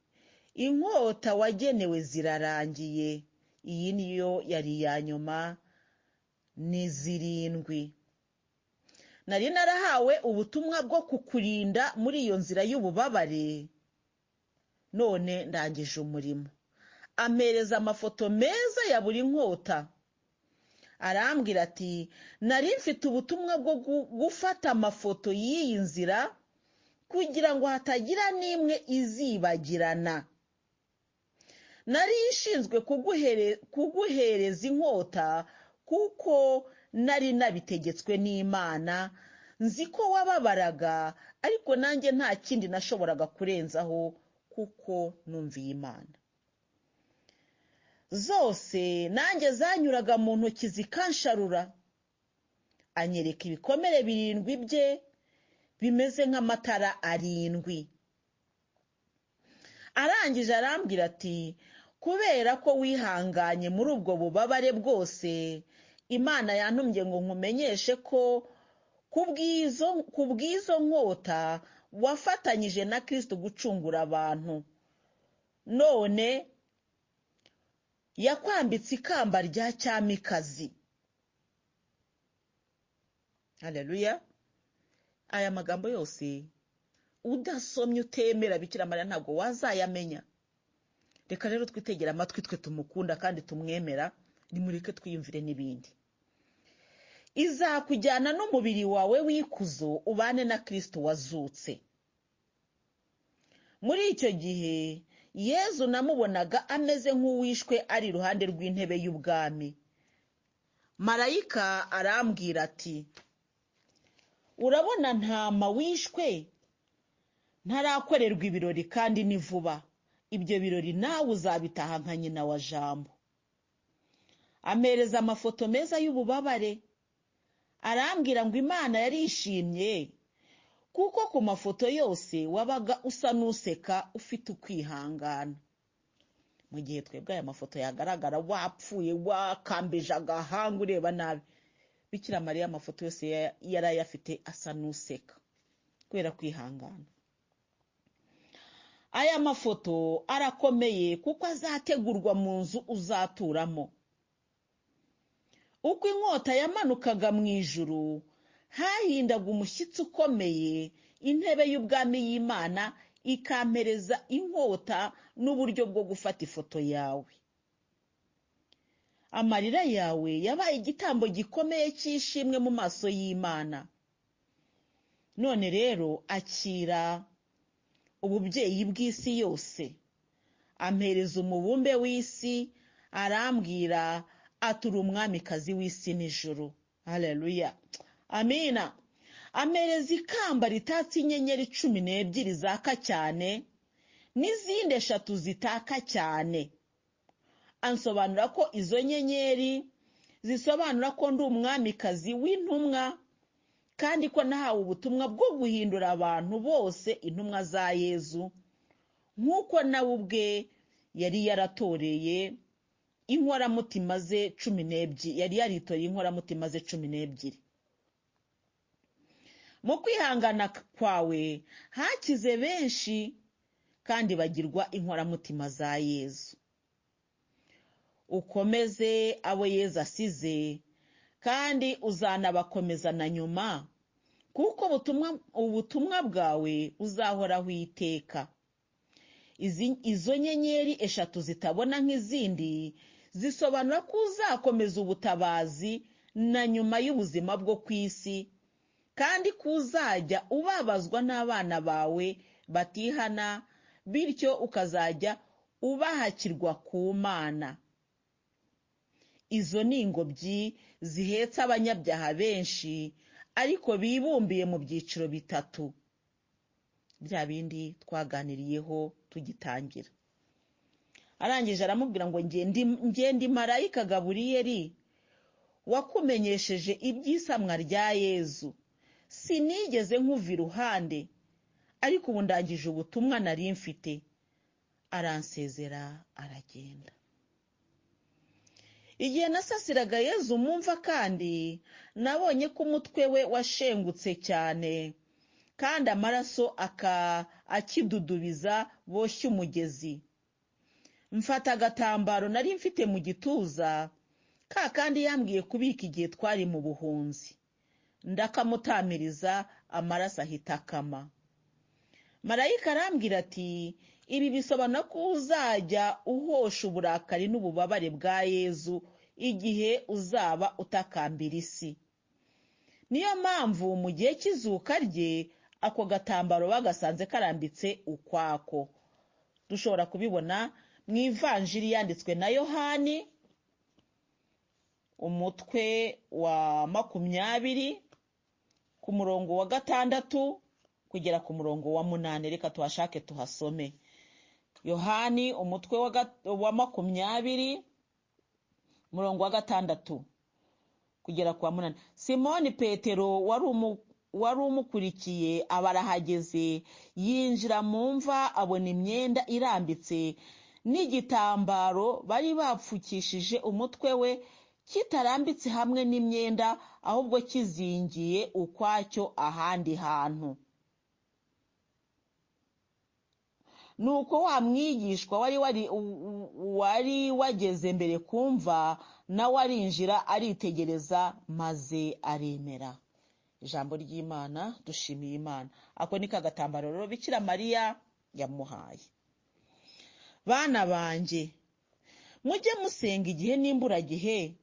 inkota wagenewe zirarangiye, iyi niyo yari iya nyuma, ni 7. Nari narahawe ubutumwa bwo kukurinda muri iyo nzira y'ububabare, none ndangije umurimo. Ampereza amafoto meza ya buri nkota, arambwira ati nari mfite ubutumwa bwo gufata amafoto y'iyi nzira kugira ngo hatagira n'imwe izibagirana. Nari ishinzwe kuguhereza inkota kuko nari nabitegetswe n'Imana, nzi ko wababaraga, ariko nanjye nta kindi nashoboraga kurenzaho kuko numviye Imana. Zose nanjye zanyuraga mu ntoki zikansharura. Anyereka ibikomere 7 bye bimeze nk'amatara 7. Arangije arambwira ati kubera ko wihanganye muri ubwo bubabare bwose, Imana yantumye ngo nkumenyeshe ko ku bw'izo nkota wafatanyije na Kristo gucungura abantu, none yakwambitse ikamba rya cyamikazi. Haleluya! Aya magambo yose udasomye utemera Bikira Mariya ntabwo wazayamenya. Reka rero twitegera amatwi twe tumukunda kandi tumwemera, nimureke twiyumvire n'ibindi. Izakujyana n'umubiri wawe w'ikuzo ubane na Kristo wazutse. Muri icyo gihe Yezu namubonaga ameze nk'uwishwe ari iruhande rw'intebe y'ubwami. Marayika arambwira ati urabona ntama wishwe ntarakorerwa ibirori kandi ni vuba, ibyo birori nawe uzabitaha nka nyina wa Jambo. Ampereza amafoto meza y'ububabare, arambwira ngo Imana yarishimye kuko ku mafoto yose wabaga usa n'useka ufite ukwihangana. Mu gihe twebwe aya mafoto yagaragara wapfuye wakambije agahanga ureba nabi, Bikira Mariya amafoto yose yari ayafite asa n'useka kubera kwihangana. Aya mafoto arakomeye kuko azategurwa mu nzu uzaturamo. Uko inkota yamanukaga mu ijuru, hahindaga umushyitsi ukomeye, intebe y'ubwami y'Imana ikampereza inkota n'uburyo bwo gufata ifoto yawe. Amarira yawe yabaye igitambo gikomeye cy'ishimwe mu maso y'Imana. None rero akira ububyeyi bw'isi yose. Ampereza umubumbe w'isi, arambwira atura umwamikazi w'isi n'ijuru. Haleluya, amina. Ampereza ikamba ritatse inyenyeri 12 zaka cyane n'izindi 3 zitaka cyane. Ansobanura ko izo nyenyeri zisobanura ko ndi umwamikazi w'intumwa, kandi ko nahawe ubutumwa bwo guhindura abantu bose intumwa za Yezu, nk'uko nawe ubwe yari yaratoreye inkoramutima ze 12, yari yaritoreye inkoramutima ze 12. Mu kwihangana kwawe hakize benshi kandi bagirwa inkoramutima za Yezu. Ukomeze abo Yezu asize, kandi uzanabakomeza na nyuma, kuko ubutumwa bwawe uzahoraho iteka. Izo nyenyeri 3 zitabona nk'izindi zisobanura ko uzakomeza ubutabazi na nyuma y'ubuzima bwo ku isi, kandi ko uzajya ubabazwa n'abana bawe batihana, bityo ukazajya ubahakirwa ku Mana. Izo ni ingobyi zihetse abanyabyaha benshi, ariko bibumbiye mu byiciro 3, bya bindi twaganiriyeho tugitangira. Arangije aramubwira ngo ngende marayika Gaburiyeli wakumenyesheje iby'isamwa rya Yezu, sinigeze nkuva iruhande, ariko ubu ndangije ubutumwa nari mfite. Aransezera aragenda. Igihe nasasiraga Yezu mumva, kandi nabonye ko umutwe we washengutse cyane, kandi amaraso akidudubiza boshye umugezi. Mfata agatambaro nari mfite mu gituza, ka kandi yambwiye kubika igihe twari mu buhunzi, ndakamutamiriza, amaraso ahita akama. Marayika arambwira ati ibi bisobanura ko uzajya uhosha uburakari n'ububabare bwa Yezu igihe uzaba utakambira isi. Niyo mpamvu mu gihe cy'izuka rye ako gatambaro bagasanze karambitse ukwako. Dushobora kubibona mu ivanjiri yanditswe na Yohani, umutwe wa 20 ku murongo wa 6 kugera ku murongo wa 8. Reka tuhashake tuhasome. Yohani umutwe wa 20 murongo wa 6 kugera ku wa 8. Simoni Petero wari umukurikiye abarahageze, yinjira mu mva abona imyenda irambitse n'igitambaro bari bapfukishije umutwe we kitarambitse hamwe n'imyenda, ahubwo kizingiye ukwacyo ahandi hantu. Nuko wa mwigishwa wari wageze mbere kumva, nawe arinjira aritegereza maze aremera. Ijambo ry'Imana, dushimiye Imana. Ako ni kagatambaro rero Bikira Mariya yamuhaye. Bana banjye, mujye musenga igihe n'imburagihe,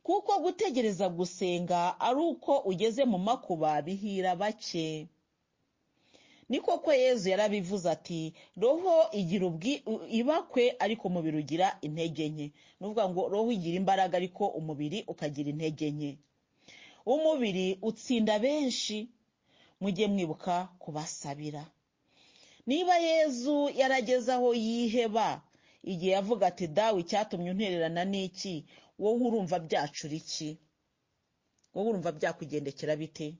kuko gutegereza gusenga ari uko ugeze mu makuba bihira bake. Ni koko Yezu yarabivuze ati roho igira ibakwe ariko umubiri ugira intege nke. Ni ukuvuga ngo roho igira imbaraga ariko umubiri ukagira intege nke. Umubiri utsinda benshi, mujye mwibuka kubasabira. Niba Yezu yarageze aho yiheba igihe yavuga ati dawe icyatumye untererana n'iki, wowe urumva byacura iki? Wowe urumva byakugendekera bite?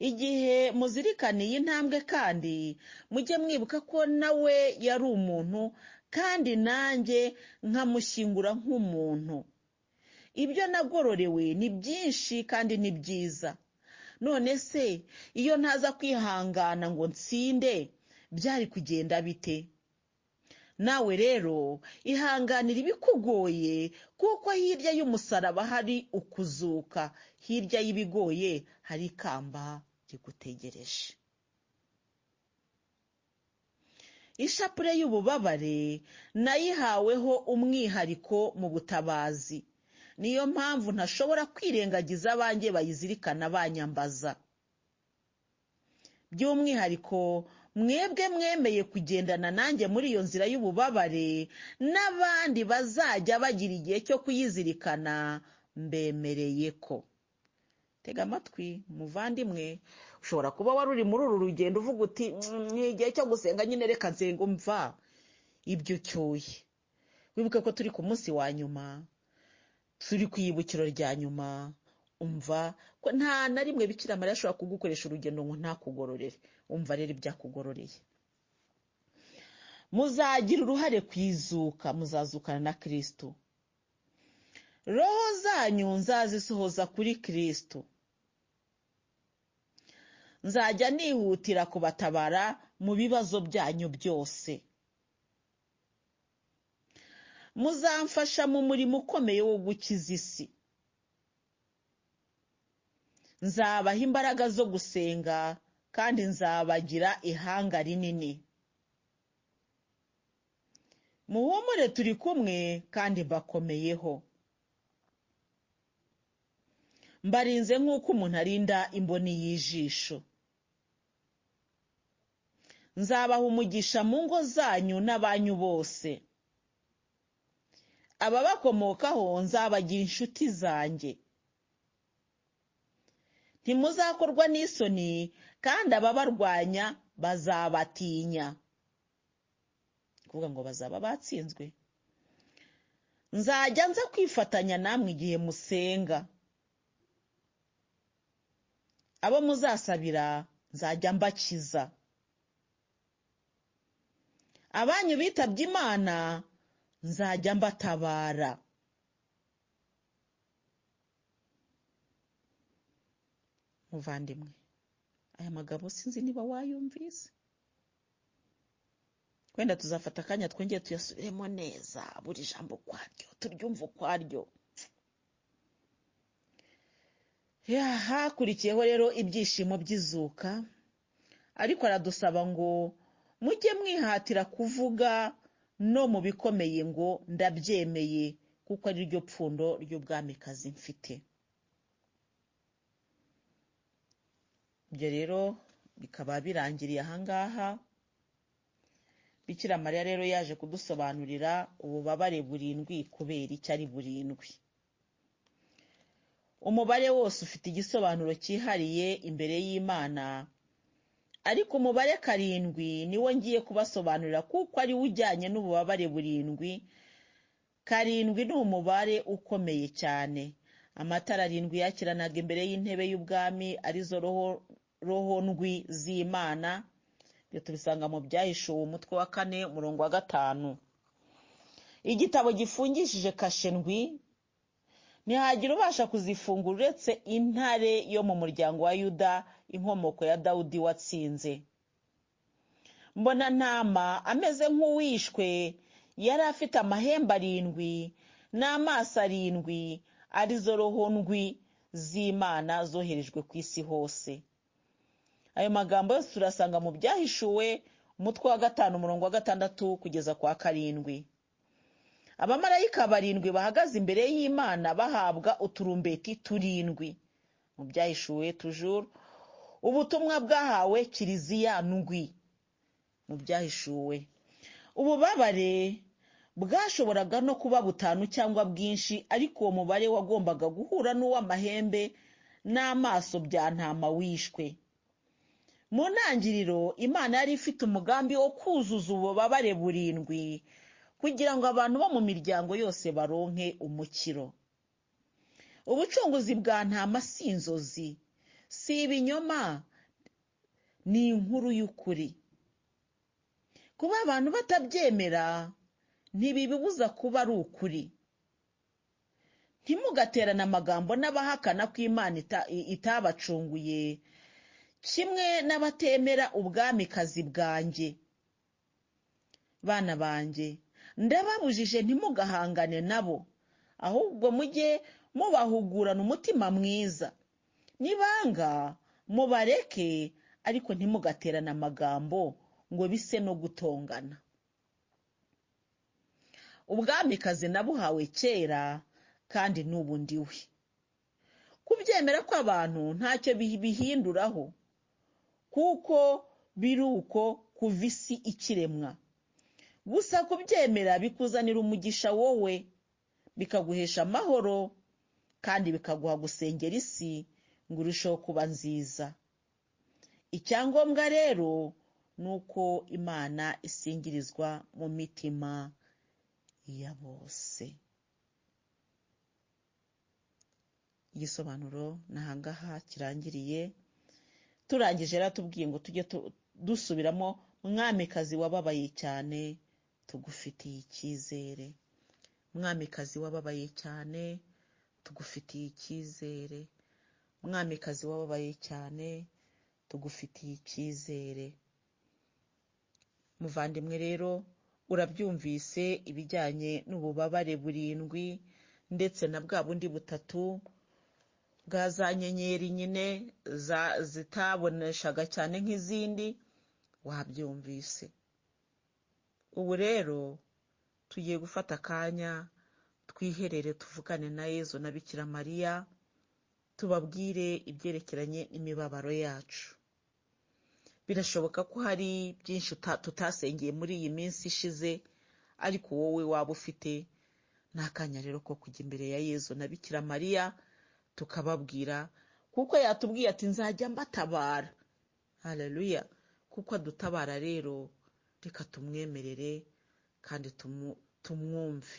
Igihe muzirikaniye intambwe kandi mujye mwibuka ko nawe yari umuntu, kandi nanjye nkamushyingura nk'umuntu. Ibyo nagororewe ni byinshi kandi ni byiza. None se iyo ntaza kwihangana ngo nsinde, Byari kugenda bite? Nawe rero ihanganira ibikugoye, kuko hirya y'umusaraba hari ukuzuka, hirya y'ibigoye hari ikamba rigutegereje. Ishapure y'ububabare nayihaweho umwihariko mu butabazi. Niyo mpamvu ntashobora kwirengagiza abanjye bayizirikana banyambaza. By'umwihariko mwebwe mwemeye kugendana nanjye muri iyo nzira y'ububabare, n'abandi bazajya bagira igihe cyo kuyizirikana, mbemereye ko. Tega amatwi muvandimwe, ushobora kuba wari uri muri uru rugendo uvuga uti ni igihe cyo gusenga nyine, reka nsenga. Umva ibyo ucyuye, wibuke ko turi ku munsi wa nyuma, turi ku ibukiro rya nyuma. Umva ko nta na rimwe Bikira Mariya ashobora kugukoresha urugendo ngo ntakugororere. Umva rero ibyakugororeye. Muzagira uruhare ku izuka, muzazukana na Kristo. Roho zanyu nzazisohoza kuri Kristo. Nzajya nihutira kubatabara mu bibazo byanyu byose. Muzamfasha mu murimo ukomeye wo gukiza isi. Nzabaha imbaraga zo gusenga, kandi nzabagira ihanga rinini. Muhumure turi kumwe, kandi mbakomeyeho. Mbarinze nk'uko umuntu arinda imboni y'ijisho. Nzabaha umugisha mu ngo zanyu n'abanyu bose. Ababakomokaho nzabagira inshuti zanjye. Ntimuzakorwa n'isoni, kandi ababarwanya bazabatinya. Kuvuga ngo bazaba batsinzwe. Nzajya nza kwifatanya namwe igihe musenga. Abo muzasabira nzajya mbakiza. Abanyu bitabye Imana nzajya mbatabara. Muvandimwe, aya magambo sinzi niba wayumvise. Wenda tuzafata akanya twongere tuyasubiremo neza, buri jambo ukwaryo, turyumve ukwaryo. Hakurikiyeho rero ibyishimo by'izuka, ariko aradusaba ngo mujye mwihatira kuvuga no mu bikomeye ngo ndabyemeye, kuko ari ryo pfundo ry'ubwamikazi mfite. Ibyo rero bikaba birangiriye ahangaha. Bikira Mariya rero yaje kudusobanurira ububabare burindwi kubera icyo ari burindwi. Umubare wose ufite igisobanuro cyihariye imbere y'Imana, ariko umubare 7 niwo ngiye kubasobanurira, kuko ari wo ujyanye n'ububabare burindwi. 7 ni umubare ukomeye cyane. Amatara 7 yakiranaga imbere y'intebe y'ubwami, arizo roho ndwi z'Imana. Ibyo tubisanga mu Byahishuwe umutwe wa 4 umurongo wa 5. Igitabo gifungishije kashe ndwi, ntihagira ubasha kuzifungura uretse intare yo mu muryango wa Yuda, inkomoko ya Dawudi watsinze. Mbona ntama ameze nk'uwishwe, yari afite amahembe 7 n'amaso 7, arizo roho ndwi z'Imana zoherejwe ku isi hose. Ayo magambo yose turasanga mu Byahishuwe umutwe wa 5 umurongo wa 6 kugeza kwa 7. Abamarayika 7 bahagaze imbere y'Imana bahabwa uturumbeti 7. Mu Byahishuwe toujours ubutumwa bwahawe Kiliziya ndwi. Mu Byahishuwe ububabare bwashoboraga no kuba 5 cyangwa bwinshi, ariko uwo mubare wagombaga guhura n'uw'amahembe n'amaso bya ntama wishwe. Mu ntangiriro Imana yari ifite umugambi wo kuzuza ububabare burindwi, kugira ngo abantu bo mu miryango yose baronke umukiro. Ubucunguzi bwa ntama si inzozi, si ibinyoma, ni inkuru y'ukuri. Kuba abantu batabyemera ntibibibuza kuba ari ukuri. Ntimugaterane amagambo n'abahakana ko Imana itabacunguye, kimwe n'abatemera ubwamikazi bwanjye. Bana banjye, ndababujije ntimugahangane nabo, ahubwo mujye mubahugurana umutima mwiza. Nibanga mubareke, ariko ntimugaterane amagambo ngo bise no gutongana. Ubwamikazi nabuhawe kera kandi n'ubu ndiwe. Kubyemera kw'abantu ntacyo bihinduraho, kuko biri uko kuva isi ikiremwa. Gusa kubyemera bikuzanira umugisha wowe, bikaguhesha amahoro, kandi bikaguha gusengera isi ngo urusheho kuba nziza. Icyangombwa rero ni uko Imana isingirizwa mu mitima ya bose. Igisobanuro ni ahangaha kirangiriye. Turangije yaratubwiye ngo tujye dusubiramo: Mwamikazi wababaye cyane, tugufitiye icyizere. Mwamikazi wababaye cyane, tugufitiye icyizere. Mwamikazi wababaye cyane, tugufitiye icyizere. Muvandimwe rero, urabyumvise ibijyanye n'ububabare burindwi ndetse na bwa bundi butatu bwa za nyenyeri nyine zitaboneshaga cyane nk'izindi, wabyumvise. Ubu rero tugiye gufata akanya twiherere, tuvugane na Yezu na Bikira Mariya, tubabwire ibyerekeranye n'imibabaro yacu. Birashoboka ko hari byinshi tutasengeye muri iyi minsi ishize, ariko wowe waba ufite n'akanya rero ko kujya imbere ya Yezu na Bikira Mariya tukababwira, kuko yatubwiye ati nzajya mbatabara. Haleluya! Kuko adutabara rero, reka tumwemerere kandi tumwumve.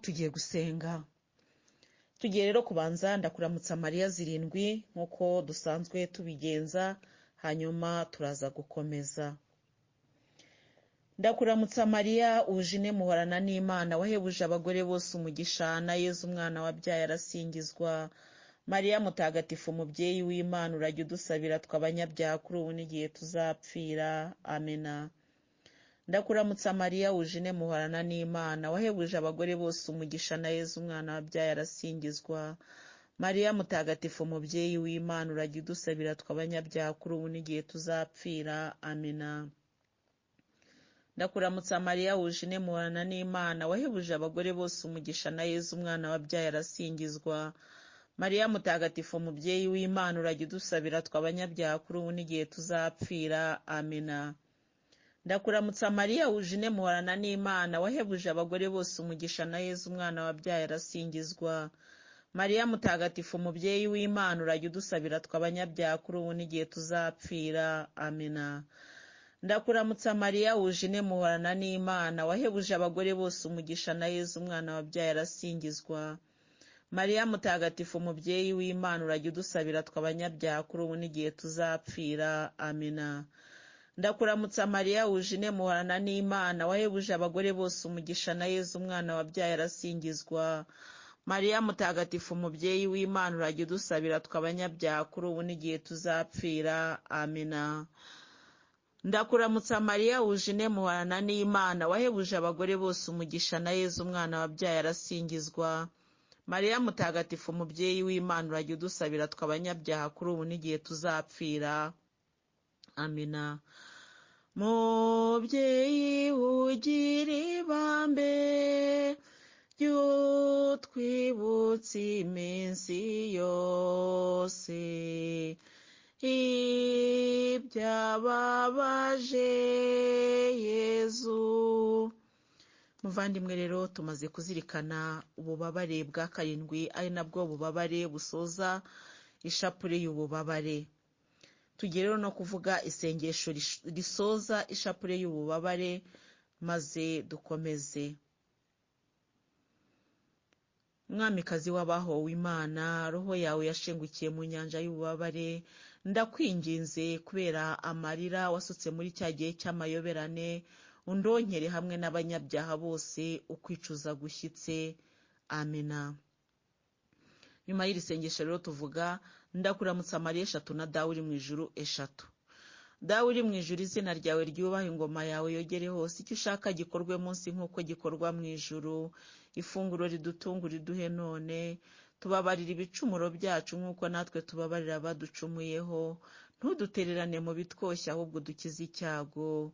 Tugiye gusenga. Tugiye rero kubanza ndakuramutsa Mariya zirindwi nk'uko dusanzwe tubigenza, hanyuma turaza gukomeza. Ndakuramutsa Mariya, uje muhorana n'Imana, wahebuje abagore bose umugisha, na Yezu umwana wabyaye arasingizwa. Mariya mutagatifu, umubyeyi w'Imana, urajya udusabira tw'abanyabyaha kuri ubu n'igihe tuzapfira. Amena. Ndakuramutsa Mariya, uje muhorana n'Imana, wahebuje abagore bose umugisha, na Yezu umwana wabyaye arasingizwa. Mariya mutagatifu, umubyeyi w'Imana, urajya udusabira tw'abanyabyaha kuri ubu n'igihe tuzapfira. Amena. Ndakuramutsa Mariya, wuje muhorana n'Imana, wahebuje abagore bose umugisha, na Yezu umwana wabyaye arasingizwa. Mariya mutagatifu, umubyeyi w'Imana, urajya udusabira tw'abanyabyaha kuri ubu n'igihe tuzapfira. Amena. Ndakuramutsa Mariya, wuje muhorana n'Imana, wahebuje abagore bose umugisha, na Yezu umwana wabyaye arasingizwa. Mariya mutagatifu, umubyeyi w'Imana, urajya udusabira tw'abanyabyaha kuri ubu n'igihe tuzapfira. Amena. Ndakuramutsa Mariya, wuje muhorana n'Imana, wahebuje abagore bose umugisha, na Yezu umwana wabyaye arasingizwa. Mariya mutagatifu, umubyeyi w'Imana, urajya udusabira tw'abanyabyaha kuri ubu n'igihe tuzapfira. Amena. Ndakuramutsa Mariya, wuje muhorana n'Imana, wahebuje abagore bose umugisha, na Yezu umwana wabyaye arasingizwa. Mariya mutagatifu, umubyeyi w'Imana, urajya udusabira tw'abanyabyaha kuri ubu n'igihe tuzapfira. Amena. Ndakuramutsa Mariya, wuje muhorana n'Imana, wahebuje abagore bose umugisha, na Yezu umwana wabyaye arasingizwa. Mariya mutagatifu, umubyeyi w'Imana, urajya udusabira tw'abanyabyaha kuri ubu n'igihe tuzapfira. Amina. Mubyeyi ugira ibambe, ry'utwibutsa iminsi yose, ibyababaje Yezu. Muvandimwe rero, tumaze kuzirikana ububabare bwa karindwi, ari nabwo bubabare busoza ishapule y'ububabare. Tugiye rero no kuvuga isengesho risoza ishapule y'ububabare, maze dukomeze. Mwamikazi w'abahowe Imana, roho yawe yashengukiye mu nyanja y'ububabare, ndakwinginze kubera amarira wasutse muri cya gihe cy'amayoberane, undonkere hamwe n'abanyabyaha bose ukwicuza gushyitse. Amena. Nyuma y'iri sengesho rero tuvuga ndakuramutsa Mariya eshatu na Dawe uri mu ijuru eshatu. Dawe uri mu ijuru, izina ryawe ryubahe, ingoma yawe yogere hose, icyo ushaka gikorwe munsi nk'uko gikorwa mu ijuru. Ifunguro ridutunga uriduhe none, tubabarira ibicumuro byacu nk'uko natwe tubabarira abaducumuyeho, ntudutererane mu bitwoshya ahubwo dukize icyago.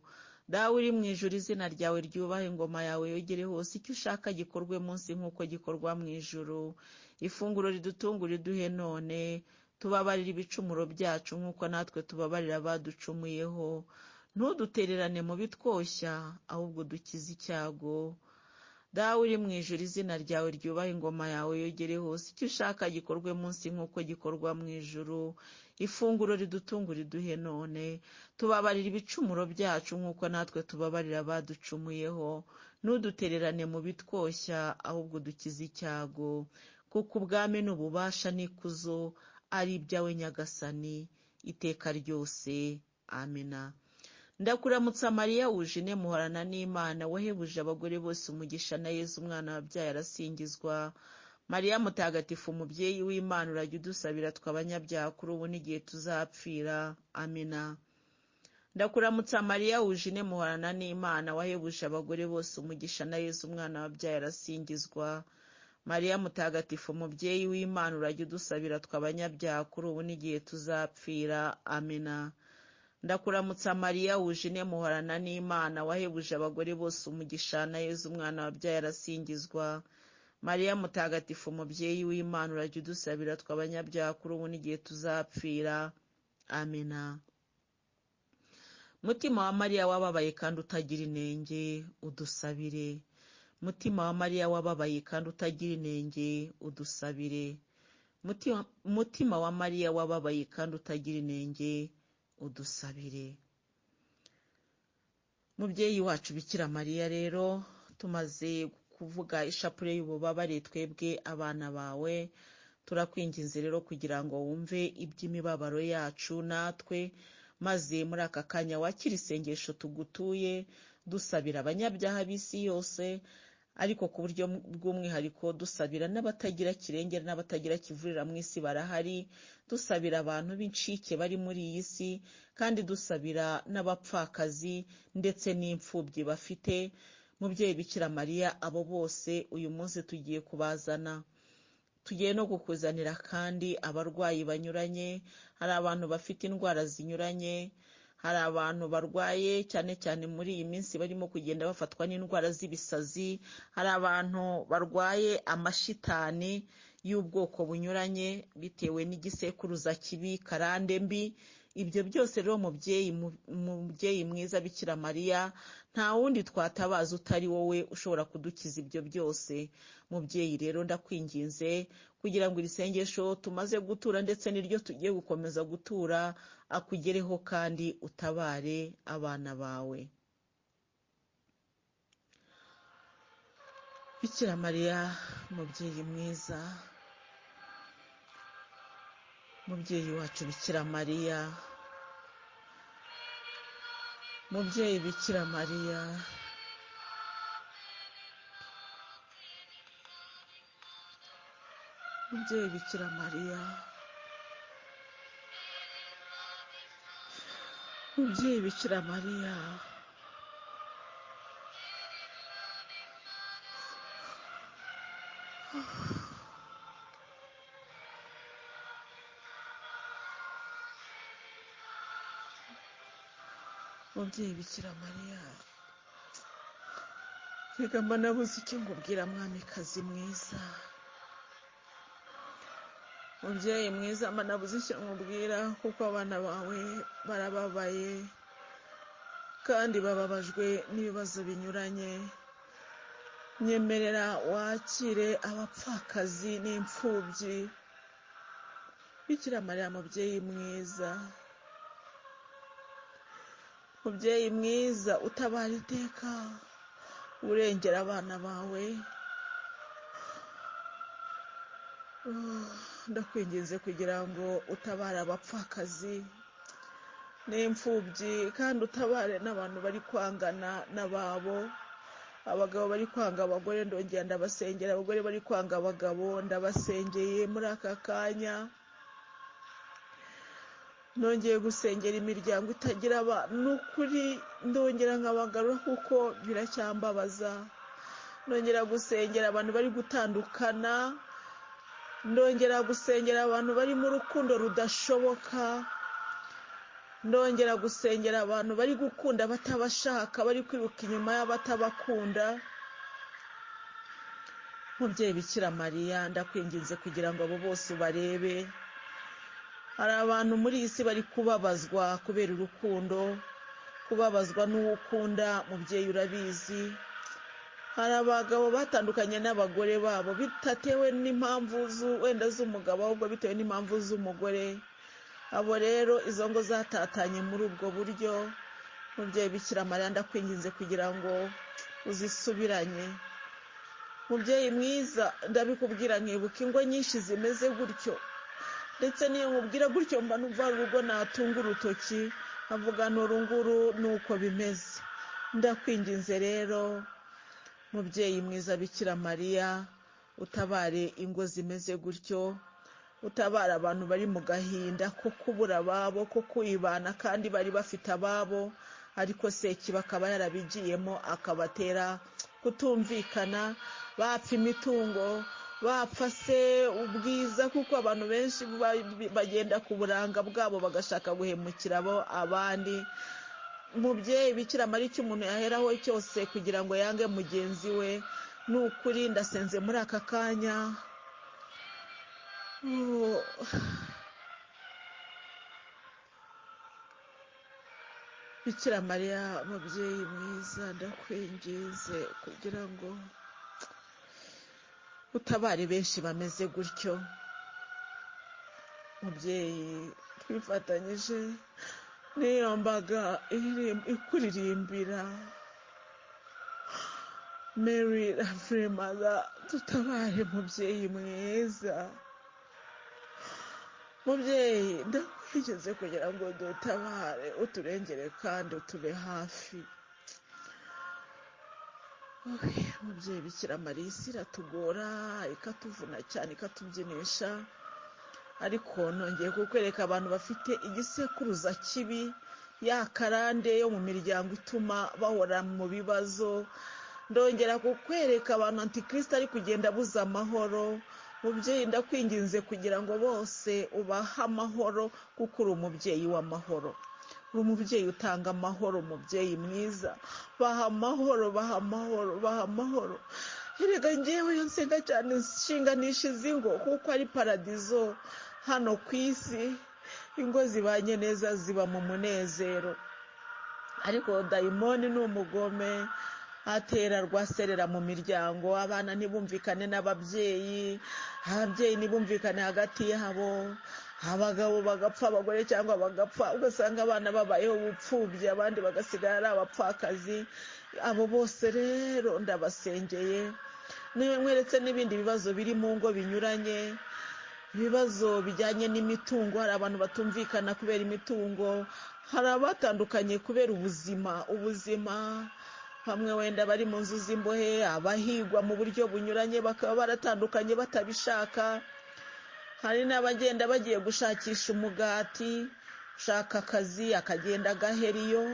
Dawe uri mu ijuru, izina ryawe ryubahe, ingoma yawe yogere hose, icyo ushaka gikorwe munsi nk'uko gikorwa mu ijuru. Ifunguro ridutunga uriduhe none, tubabarira ibicumuro byacu nk'uko natwe tubabarira abaducumuyeho, ntudutererane mu bitwoshya ahubwo dukize icyago. Dawe uri mu ijuru, izina ryawe ryubahe, ingoma yawe yogere hose, icyo ushaka gikorwe munsi nk'uko gikorwa mu ijuru. Ifunguro ridutunga uriduhe none, tubabarira ibicumuro byacu nk'uko natwe tubabarira abaducumuyeho, ntudutererane mu bitwoshya ahubwo dukize icyago. Kuko ubwami n'ububasha n'ikuzo ari ibyawe Nyagasani iteka ryose. Amina. Ndakuramutsa Mariya wuje muhorana n'Imana, wahebuje abagore bose umugisha, na Yezu umwana wabyaye arasingizwa. Mariya mutagatifu umubyeyi w'Imana, urajya udusabira twe abanyabyaha kuri ubu n'igihe tuzapfira. Amina. Ndakuramutsa Mariya wuje muhorana n'Imana, wahebuje abagore bose umugisha, na Yezu umwana wabyaye arasingizwa. Mariya mutagatifu umubyeyi w'Imana, urajya udusabira twe abanyabyaha kuri ubu n'igihe tuzapfira. Amina. Ndakuramutsa Mariya wuje muhorana n'Imana, wahebuje abagore bose umugisha, na Yezu umwana wabyaye arasingizwa. Mariya mutagatifu umubyeyi w'Imana, urajya udusabira twe abanyabyaha kuri ubu n'igihe tuzapfira. Amina. Mutima wa Mariya wababaye kandi utagira inenge, udusabire. Mutima wa Mariya wababaye kandi utagira inenge, udusabire. Mutima wa Mariya wababaye kandi utagira inenge, udusabire. Mubyeyi wacu Bikira Mariya rero, tumaze kuvuga ishapule y'ububabare twebwe abana bawe, turakwinginze rero kugira ngo wumve iby'imibabaro yacu natwe, maze muri aka kanya wakira isengesho tugutuye, dusabira abanyabyaha b'isi yose, ariko ku buryo bw'umwihariko dusabira n'abatagira kirengera n'abatagira kivurira mu isi barahari, dusabira abantu b'incike bari muri iyi si, kandi dusabira n'abapfakazi ndetse n'imfubyi bafite. Mubyeyi Bikira Mariya, abo bose uyu munsi tugiye kubazana, tugiye no kukuzanira kandi abarwayi banyuranye. Hari abantu bafite indwara zinyuranye, hari abantu barwaye cyane cyane muri iyi minsi barimo kugenda bafatwa n'indwara z'ibisazi, hari abantu barwaye amashitani y'ubwoko bunyuranye bitewe n'igisekuruza kibi, karande mbi. Ibyo byose rero mubyeyi mwiza Bikira Mariya, nta wundi twatabaza utari wowe ushobora kudukiza ibyo byose. Mubyeyi rero ndakwinginze kugira ngo iri sengesho tumaze gutura ndetse n'iryo tugiye gukomeza gutura akugereho kandi utabare abana bawe. Bikira Mariya mubyeyi mwiza, mubyeyi wacu Bikira Mariya, mubyeyi Bikira Mariya, mubyeyi Bikira Mariya, mubyeyi Bikira Mariya, mubyeyi Bikira Mariya, reka mba nabuze icyo nkubwira mwamikazi mwiza. Mubyeyi mwiza, mba nabuze icyo nkubwira kuko abana bawe barababaye kandi bababajwe n'ibibazo binyuranye. Nyemerera wakire abapfakazi n'imfubyi. Bikira Mariya mubyeyi mwiza, mubyeyi mwiza utabara iteka, urengera abana bawe, ndakwinginze kugira ngo utabare abapfakazi n'imfubyi, kandi utabare n'abantu bari kwangana n'ababo, Abagabo bari kwanga abagore ndongera ndabasengera, abagore bari kwanga abagabo ndabasengeye muri aka kanya. Nongeye gusengera imiryango itagira abana, ni ukuri ndongera nkabagarura kuko biracyambabaza. Nongera gusengera abantu bari gutandukana, ndongera gusengera abantu bari mu rukundo rudashoboka, ndongera gusengera abantu bari gukunda batabashaka, bari kwiruka inyuma y'abatabakunda. Mubyeyi Bikira Mariya, ndakwinginze kugira ngo abo bose ubarebe. Hari abantu muri iyi si bari kubabazwa kubera urukundo, kubabazwa n'uwo ukunda, mubyeyi urabizi. Hari abagabo batandukanye n'abagore babo bidatewe n'impamvu wenda z'umugabo, ahubwo bitewe n'impamvu z'umugore. Abo rero izo ngo zatatanye muri ubwo buryo. Mubyeyi Bikira Mariya, ndakwinginze kugira ngo uzisubiranye. Mubyeyi mwiza, ndabikubwira nkibuka ingo nyinshi zimeze gutyo, ndetse n'iyo nkubwira gutyo mba numva hari urugo natunga urutoki nkavuga n'uru nguru ni uko bimeze. Ndakwinginze rero mubyeyi mwiza Bikira Mariya, utabare ingo zimeze gutyo, utabara abantu bari mu gahinda ko kubura ababo, ko kwibana kandi bari bafite ababo, ariko Sekibi akaba yarabigiyemo akabatera kutumvikana, bapfa imitungo, bapfa se ubwiza, kuko abantu benshi bagenda ku buranga bwabo bagashaka guhemukira abo abandi. Mubyeyi Bikira Mariya, icyo umuntu yaheraho cyose kugira ngo yange mugenzi we, ni ukuri ndasenze muri aka kanya. Bikira Mariya mubyeyi mwiza, ndakwinginze kugira ngo utabare benshi bameze gutyo. Mubyeyi, twifatanyije n'iyo mbaga ikuririmbira Mary Lovely Mother, tutabare mubyeyi mwiza. Mubyeyi, ndakwinginze kugira ngo dutabare, uturengere kandi utube hafi. Mubyeyi Bikira Mariya, isi iratugora, ikatuvuna cyane, ikatubyinisha, ariko nongeye kukwereka abantu bafite igisekuruza kibi, ya karande yo mu miryango ituma bahora mu bibazo. Ndongera kukwereka abantu antikristo ari kugenda abuza amahoro. Mubyeyi, ndakwinginze kugira ngo bose ubahe amahoro, kuko uri umubyeyi w'amahoro, uri umubyeyi utanga amahoro. Mubyeyi mwiza, baha amahoro, baha amahoro, baha amahoro. Erega ngewe iyo nsenga cyane nshinganisha izi ngo, kuko ari paradizo hano ku isi. Ingo zibanye neza ziba mu munezero, ariko dayimoni ni umugome, atera rwaserera mu miryango, abana ntibumvikane n'ababyeyi, ababyeyi ntibumvikane hagati yabo, abagabo bagapfa, abagore cyangwa bagapfa, ugasanga abana babayeho ubupfubyi, abandi bagasigara ari abapfakazi. Abo bose rero ndabasengeye. Mweretse n'ibindi bibazo biri mu ngo binyuranye, ibibazo bijyanye n'imitungo. Hari abantu batumvikana kubera imitungo, hari abatandukanye kubera ubuzima. Ubuzima bamwe wenda bari mu nzu z'imbohe, abahigwa mu buryo bunyuranye bakaba baratandukanye batabishaka. Hari n'abagenda bagiye gushakisha umugati, gushaka akazi, akagenda agahera iyo.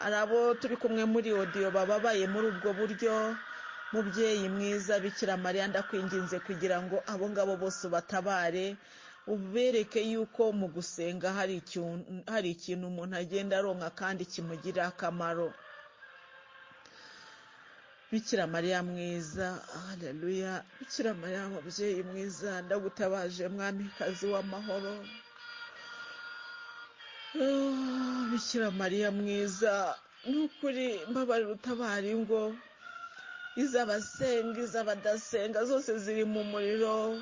Hari abo turi kumwe muri odiyo bababaye muri ubwo buryo. Mubyeyi mwiza Bikira Mariya, ndakwinginze kugira ngo abo ngabo bose ubatabare, ubereke yuko mu gusenga hari ikintu umuntu agenda aronka kandi kimugirira akamaro. Bikira Mariya mwiza, haleluya. Bikira Mariya mubyeyi mwiza, ndagutabaje mwamikazi w'amahoro. Bikira Mariya mwiza, ni ukuri mbabarira utabara ingo, iz'abasenga iz'abadasenga zose ziri mu muriro,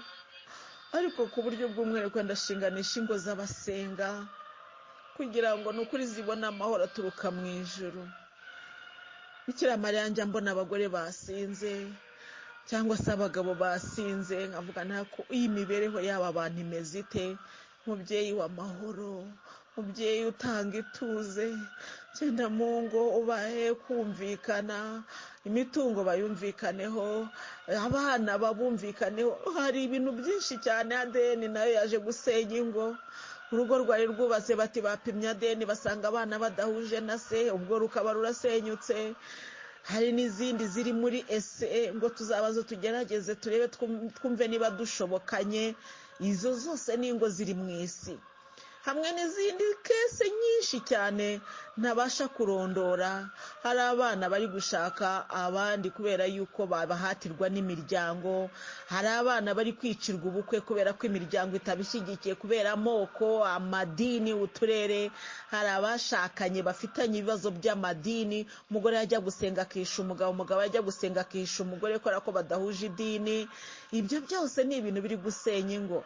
ariko ku buryo bw'umwihariko ndashinganisha ingo z'abasenga kugira ngo ni ukuri zibone amahoro aturuka mu ijuru. Bikira Mariya, njya mbona abagore basinze cyangwa se abagabo basinze, nkavuga ntako iyi mibereho y'aba bantu imeze ite? Mubyeyi w'amahoro, Mubyeyi utanga ituze, genda mu ngo ubahe kumvikana, imitungo bayumvikaneho, abana babumvikaneho. Hari ibintu byinshi cyane. ADN nayo yaje gusenya ingo. Urugo rwari rwubatse bati bapimye ADN basanga abana badahuje na se, ubwo rukaba rurasenyutse. Hari n'izindi ziri muri ese ngo tuzabazo tugerageze turebe twumve niba dushobokanye. Izo zose ni ingo ziri mu isi, hamwe n'izindi kese nyinshi cyane ntabasha kurondora. Hari abana bari gushaka abandi kubera yuko babahatirwa n'imiryango, hari abana bari kwicirwa ubukwe kubera ko imiryango itabishyigikiye, kubera amoko, amadini, uturere. Hari abashakanye bafitanye ibibazo by'amadini, umugore yajya gusenga akisha umugabo, umugabo yajya gusenga akisha umugore kubera ko badahuje idini. Ibyo byose ni ibintu biri gusenya ingo.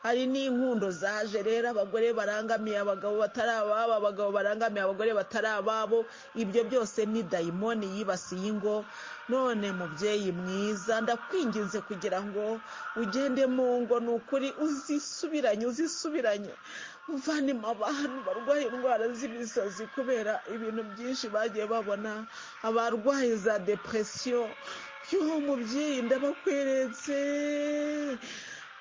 Hari n'inkundo zaje rero, abagore barangamiye abagabo batari ababo, abagabo barangamiye abagore batari ababo. Ibyo byose ni dayimoni yibasiye ingo. None mubyeyi mwiza, ndakwinginze kugira ngo ugende mu ngo, ni ukuri uzisubiranye, uzisubiranye, uvanemo abantu barwaye indwara z'ibisazi kubera ibintu byinshi bagiye babona, abarwaye za depresiyo. Yo mubyeyi, ndabakweretse.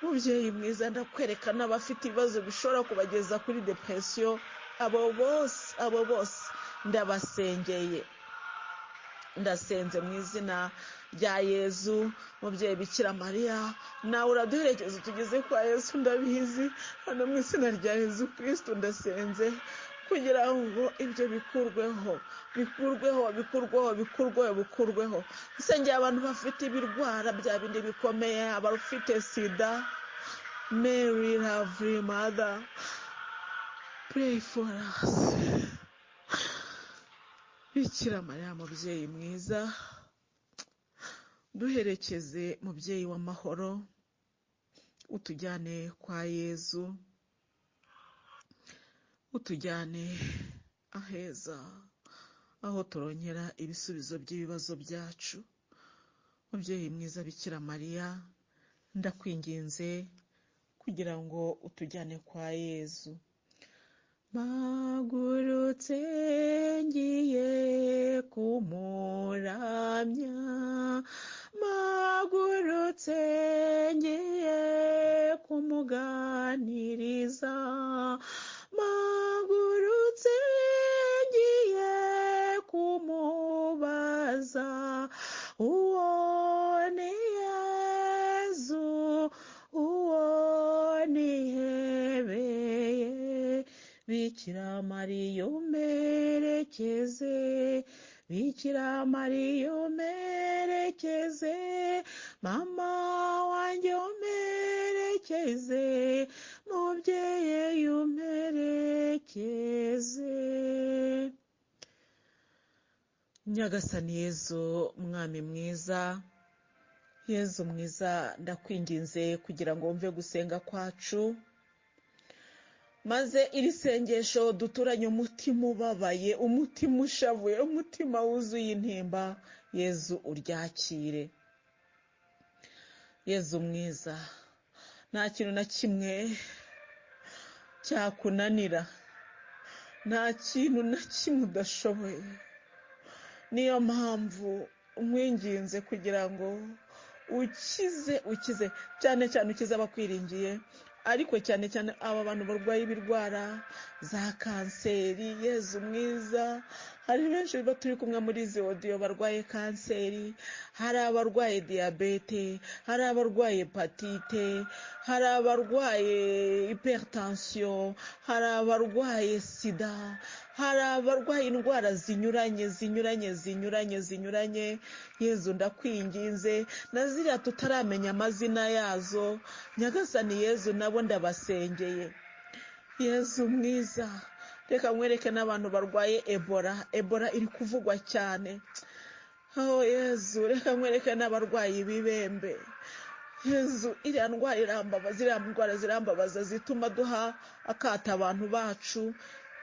Mubyeyi mwiza, ndakwereka n'abafite ibibazo bishobora kubageza kuri depresiyo. Abo bose, abo bose ndabasengeye, ndasenze mu izina rya Yezu. Mubyeyi Bikira Mariya, nawe uraduherekeza tugeze kwa Yesu, ndabizi. Hano mu izina rya Yezu Kristo ndasenze kugira ngo ibyo bikurweho, bikurweho, bikurweho, bikurweho, bikurweho. Nsengeye abantu bafite ibirwara bya bindi bikomeye, abafite sida. Mary, lovely mother, pray for us. Bikira Mariya mubyeyi mwiza, duherekeze mubyeyi w'amahoro, utujyane kwa Yezu, utujyane aheza aho turongera ibisubizo by'ibibazo byacu. Mubyeyi mwiza Bikira Mariya, ndakwinginze kugira ngo utujyane kwa Yezu. Mpagurutse ngiye kumuramya, mpagurutse ngiye kumuganiriza, mpagurutse ngiye kumubaza, uwo ni Yezu, uwo nihebeye. Bikira Mariya umperekeze, Bikira Mariya umperekeze, mama wanjye umperekeze, mubyeyi umperekeze. Nyagasani Yezu, mwami mwiza, Yezu mwiza, ndakwinginze kugira ngo wumve gusenga kwacu, maze iri sengesho duturanye umutima ubabaye, umutima ushavuye, umutima wuzuye intimba, Yezu uryakire. Yezu mwiza, nta kintu na kimwe cyakunanira, nta kintu na kimwe udashoboye. Niyo mpamvu nkwinginze kugira ngo ukize, ukize cyane cyane ukize abakwiringiye, ariko cyane cyane aba bantu barwaye ibirwara za kanseri. Yezu mwiza, hari benshi turi kumwe muri izi odiyo barwaye kanseri, hari abarwaye diyabete, hari abarwaye hepatite, hari abarwaye hypertension, hari abarwaye sida, hari abarwaye indwara zinyuranye zinyuranye zinyuranye zinyuranye. Yezu ndakwinginze, na ziriya tutaramenya amazina yazo, Nyagasani Yezu nabo ndabasengeye. Yezu mwiza, reka mwereke n'abantu barwaye Ebola. Ebola iri kuvugwa cyane. Oh Yezu, reka mwereke n'abarwaye ibibembe. Yezu, iriya ndwara irambabaza, ziriya ndwara zirambabaza, zituma duha akata abantu bacu.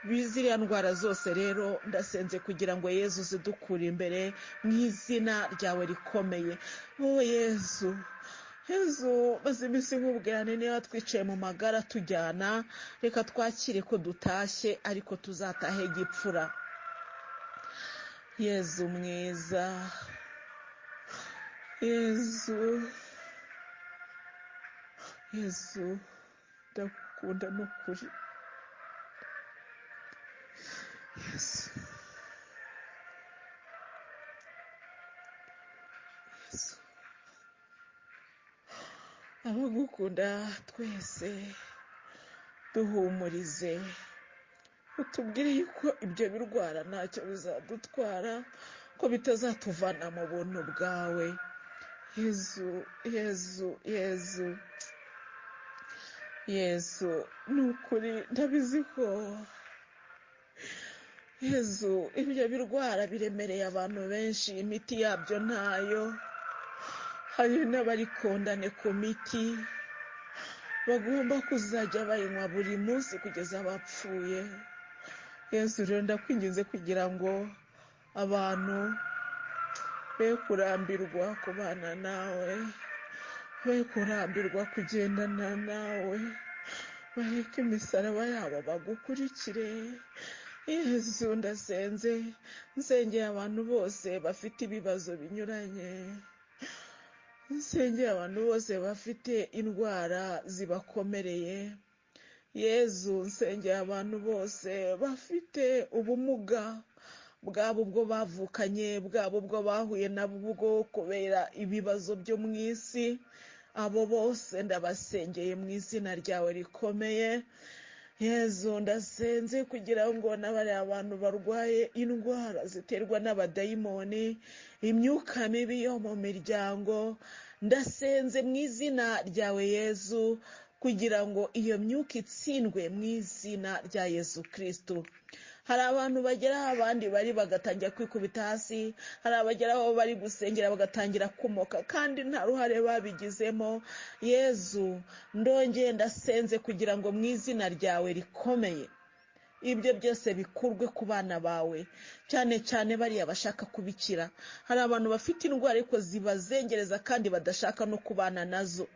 Ziriya ndwara zose rero ndasenze kugira ngo Yezu zidukure imbere mu izina ryawe rikomeye. Oh Yezu, Yezu, maze iminsi nkubwirane, niba twicaye mu magara tujyana, reka twakire ko dutashye, ariko tuzatahe gipfura. Yezu mwiza, Yezu, Yezu, ndagukunda n'ukuri. Yezu, Yezu, abagukunda twese duhumurize, utubwire yuko ibyo birwara ntacyo bizadutwara, ko bitazatuvana mu buntu bwawe. Yezu, Yezu, Yezu, Yezu, ni ukuri ndabizi ko Yezu ibyo birwara biremereye abantu benshi, imiti yabyo ntayo. Hari n'abarikondane ku miti bagomba kuzajya bayinywa buri munsi kugeza bapfuye. Yezu rero ndakwinginze kugira ngo abantu be kurambirwa kubana nawe, be kurambirwa kugendana nawe, bareke imisaraba yabo bagukurikire. Yezu ndasenze, nsengeye abantu bose bafite ibibazo binyuranye, nsengeye abantu bose bafite indwara zibakomereye. Yezu nsengeye abantu bose bafite ubumuga, bwaba ubwo bavukanye, bwaba ubwo bahuye nabwo kubera ibibazo byo mu isi, abo bose ndabasengeye mu izina ryawe rikomeye. Yezu ndasenze kugira ngo n'abariya abantu barwaye indwara ziterwa n'abadayimoni, imyuka mibi yo mu miryango, ndasenze mu izina ryawe Yezu kugira ngo iyo myuka itsindwe mu izina rya Yezu Kristu. Hari abantu bagera aho abandi bari bagatangira kwikubita hasi, hari abagera aho bari gusengera bagatangira kumoka kandi nta ruhare babigizemo. Yezu ndongeye ndasenze kugira ngo mu izina ryawe rikomeye ibyo byose bikurwe ku bana bawe, cyane cyane bariya bashaka kubikira. Hari abantu bafite indwara ariko zibazengereza kandi badashaka no kubana nazo.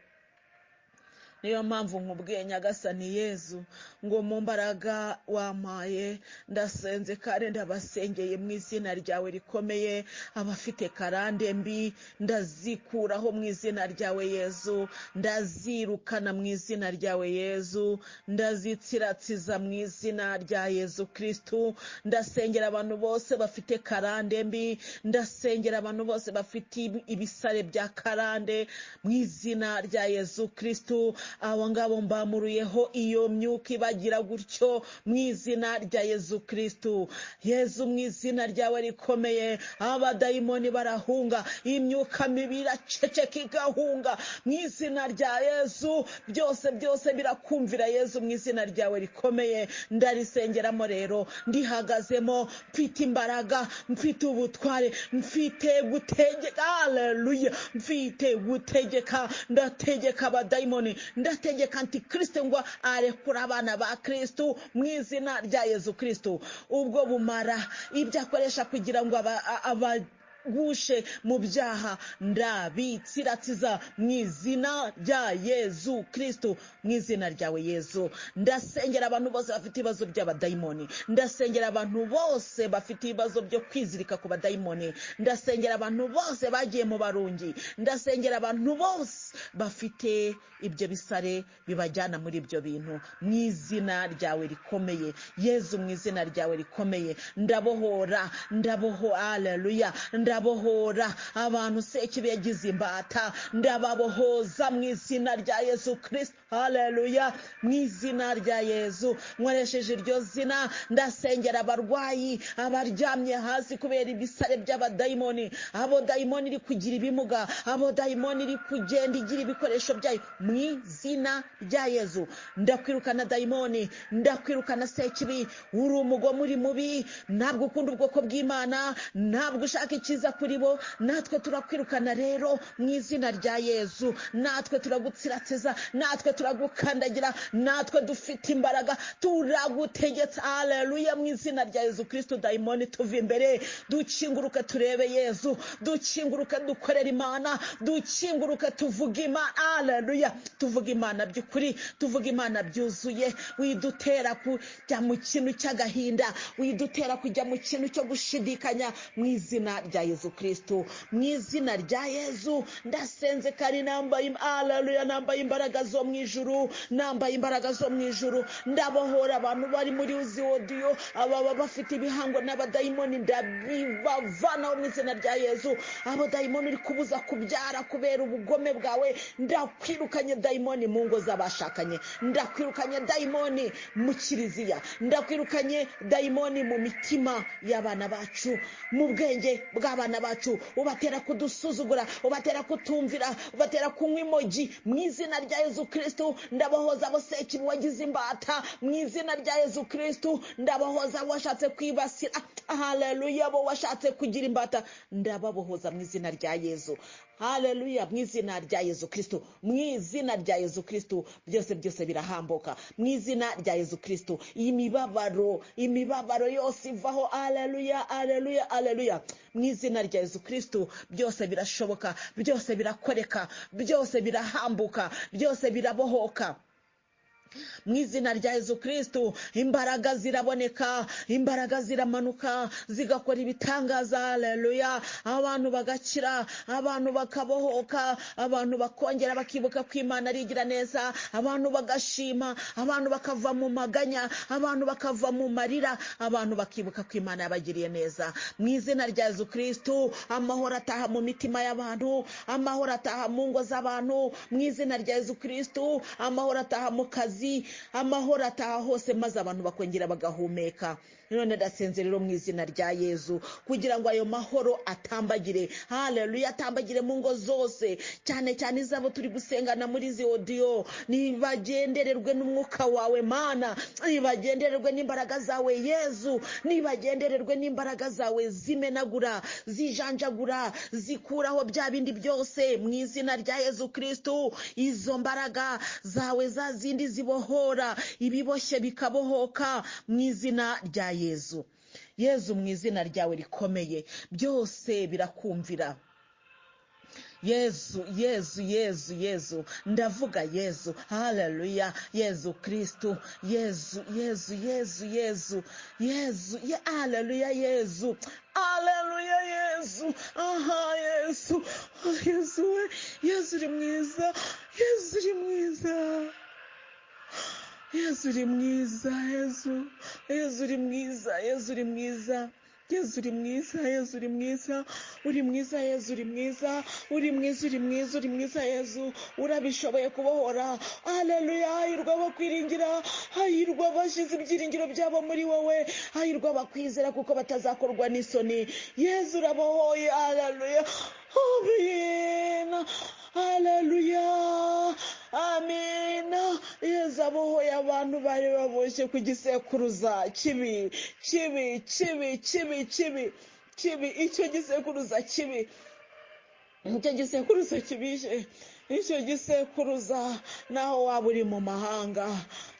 Niyo mpamvu nkubwiye Nyagasani Yezu ngo mu mbaraga wampaye ndasenze kandi ndabasengeye mu izina ryawe rikomeye. Abafite karande mbi ndazikuraho mu izina ryawe Yezu, ndazirukana mu izina ryawe Yezu, ndazitsiratsiza mu izina rya Yezu Kristu. Ndasengera abantu bose bafite karande mbi, ndasengera abantu bose bafite ibisare bya karande mu izina rya Yezu Kristu. Abo ngabo mbamuruyeho iyo myuka ibagira gutyo mu izina rya Yezu Kristu. Yezu mu izina ryawe rikomeye, abadayimoni barahunga, imyuka mibi iraceceka igahunga mu izina rya Yezu. Byose byose birakumvira Yezu mu izina ryawe rikomeye. Ndarisengeramo rero, ndihagazemo, mfite imbaraga, mfite ubutware, mfite gutegeka. Haleluya, mfite gutegeka. Ndategeka abadayimoni, ndategeka antikristo ngo arekure abana ba Kristu mu izina rya Yezu Kristu. Ubwo bumara ibyo akoresha kugira ngo abagushe mu byaha, ndabitsiratsiza mu izina rya Yezu Kristu, mu izina ryawe Yezu. Ndasengera abantu bose bafite ibibazo by'abadayimoni, ndasengera abantu bose bafite ibibazo byo kwizirika ku badayimoni, ndasengera abantu bose bagiye mu barungi, ndasengera abantu bose bafite ibyo bisare bibajyana muri ibyo bintu mu izina ryawe rikomeye Yezu, mu izina ryawe rikomeye. Ndabohora, ndabohora, haleluya, ndabohora abantu sekibi yagize imbata, ndababohoza mu izina rya Yezu Kristo. Haleluya, mu izina rya Yezu nkoresheje iryo zina ndasengera abarwayi, abaryamye hasi kubera ibisare by'abadayimoni, abo dayimoni iri kugira ibimuga, abo dayimoni iri kugenda igira ibikoresho byayo mu izina rya Yezu. Ndakwirukana dayimoni, ndakwirukana sekibi, uri umugome, uri mubi, ntabwo ukunda ubwoko bw'Imana, ntabwo ushaka icyiza nziza kuri bo. Natwe turakwirukana rero mu izina rya Yezu, natwe turagutsiratsiza, natwe turagukandagira, natwe dufite imbaraga, turagutegetse. Haleluya, mu izina rya Yezu Kristo. Dayimoni tuva imbere, dukinguruke turebe Yezu, dukinguruke dukorere Imana, dukinguruke tuvuge Imana. Haleluya, tuvuge Imana by'ukuri, tuvuge Imana byuzuye. Widutera kujya mu kintu cy'agahinda, widutera kujya mu kintu cyo gushidikanya, mu izina rya Yezu Kristo, mu izina rya Yezu. Ndasenze kandi nambaye, haleluya, nambaye imbaraga zo mu ijuru, nambaye imbaraga zo mu ijuru. Ndabohora abantu bari muri uzi odiyo, ababa bafite ibihango n'abadayimoni, ndabibavanaho mu izina rya Yezu. Abadayimoni uri kubuza kubyara kubera ubugome bwawe, ndakwirukanye dayimoni mu ngo z'abashakanye, ndakwirukanye dayimoni mu kiliziya, ndakwirukanye dayimoni mu mitima y'abana bacu, mu bwenge bw'abana bacu. Ubatera kudusuzugura, ubatera kutumvira, ubatera kunywa imogi, mu izina rya Yezu Kristo. Ndabohoza abo sekibi wagize imbata, mu izina rya Yezu Kristo. Ndabohoza abo washatse kwibasira, haleluya, abo washatse kugira imbata, ndababohoza mu izina rya Yezu. Haleluya, mu izina rya Yezu Kristo, mu izina rya Yezu Kristo. Byose byose birahambuka mu izina rya Yezu Kristo. Imibabaro, imibabaro yose ivaho. Haleluya, haleluya, haleluya, mu izina rya Yezu Kristo. Byose birashoboka, byose birakoreka, byose birahambuka, byose birabohoka mu izina rya Yezu Kristo. Imbaraga ziraboneka, imbaraga ziramanuka, zigakora ibitangaza. Haleluya, abantu bagakira, abantu bakabohoka, abantu bakongera bakibuka ko Imana arigira neza, abantu bagashima, abantu bakava mu maganya, abantu bakava mu marira, abantu bakibuka ko Imana yabagiriye neza. Mu izina rya Yezu Kristo, amahoro ataha mu mitima y'abantu, amahoro ataha mu ngo z'abantu. Mu izina rya Yezu Kristo, amahoro ataha mu kazi, amahoro ataha hose, maze abantu bakongera bagahumeka. None ndasenze rero mu izina rya Yezu kugira ngo ayo mahoro atambagire. Haleluya, atambagire mu ngo zose, cyane cyane izabo turi gusengana muri izi odiyo. Nibagendererwe n'umwuka wawe Mana, nibagendererwe n'imbaraga zawe Yezu, nibagendererwe n'imbaraga zawe zimenagura, zijanjagura, zikuraho bya bindi byose mu izina rya Yezu Kristo. Izo mbaraga zawe za zindi zibohora ibiboshye bikabohoka mu izina rya Yezu. Yezu, mu izina ryawe rikomeye, byose birakumvira. Yezu, Yezu, Yezu, Yezu, ndavuga Yezu. Haleluya, Yezu Kristo, Yezu, Yezu, Yezu, Yezu, Yezu, haleluya, Yezu, haleluya, Yezu. Aha, Yezu, Yezu we, Yezu uri mwiza, Yezu uri mwiza, Yezu uri mwiza, Yezu, Yezu uri mwiza, Yezu uri mwiza, Yezu uri mwiza, Yezu uri mwiza, uri mwiza, Yezu uri mwiza, uri mwiza, uri mwiza, uri mwiza, Yezu urabishoboye kubohora. Haleluya, hahirwa abakwiringira, hahirwa abashyize ibyiringiro byabo muri wowe, hahirwa abakwizera kuko batazakorwa n'isoni. Yezu urabohoye. Haleluya, amina, haleluya, amina. Yezu abohoye abantu bari baboshye ku gisekuruza kibi, kibi, kibi, kibi, kibi, kibi, icyo gisekuruza kibi, icyo gisekuruza kibije, icyo gisekuruza. Naho waba uri mu mahanga,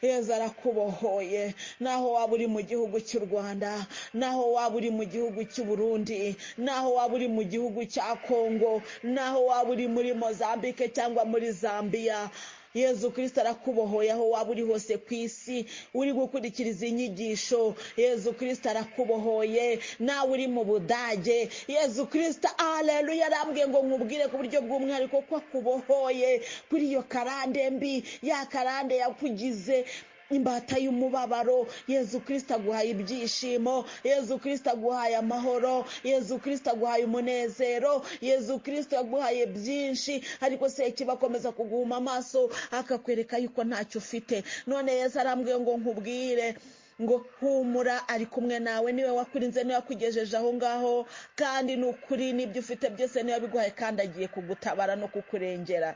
Yezu arakubohoye. Naho waba uri mu gihugu cy'u Rwanda, naho waba uri mu gihugu cy'u Burundi, naho waba uri mu gihugu cya Kongo, naho waba uri muri Mozambique cyangwa muri Zambia, Yezu Kristo arakubohoye. Aho waba uri hose ku isi uri gukurikiriza inyigisho, Yezu Kristo arakubohoye. Nawe uri mu Budage, Yezu Kristo, haleluya, arambwiye ngo nkubwire ku buryo bw'umwihariko ko akubohoye kuri iyo karande mbi, ya karande yakugize imbata y'umubabaro. Yezu Kristo aguhaye ibyishimo, Yezu Kristo aguhaye amahoro, Yezu Kristo aguhaye umunezero, Yezu Kristo aguhaye byinshi. Ariko sekibi akomeza kuguhuma amaso akakwereka yuko ntacyo ufite. None Yezu arambwiye ngo nkubwire ngo humura, ari kumwe nawe, niwe wakurinze, niwe wakugejeje aho ngaho, kandi ni ukuri n'ibyo ufite byose niwe wabiguhaye, kandi agiye kugutabara no kukurengera.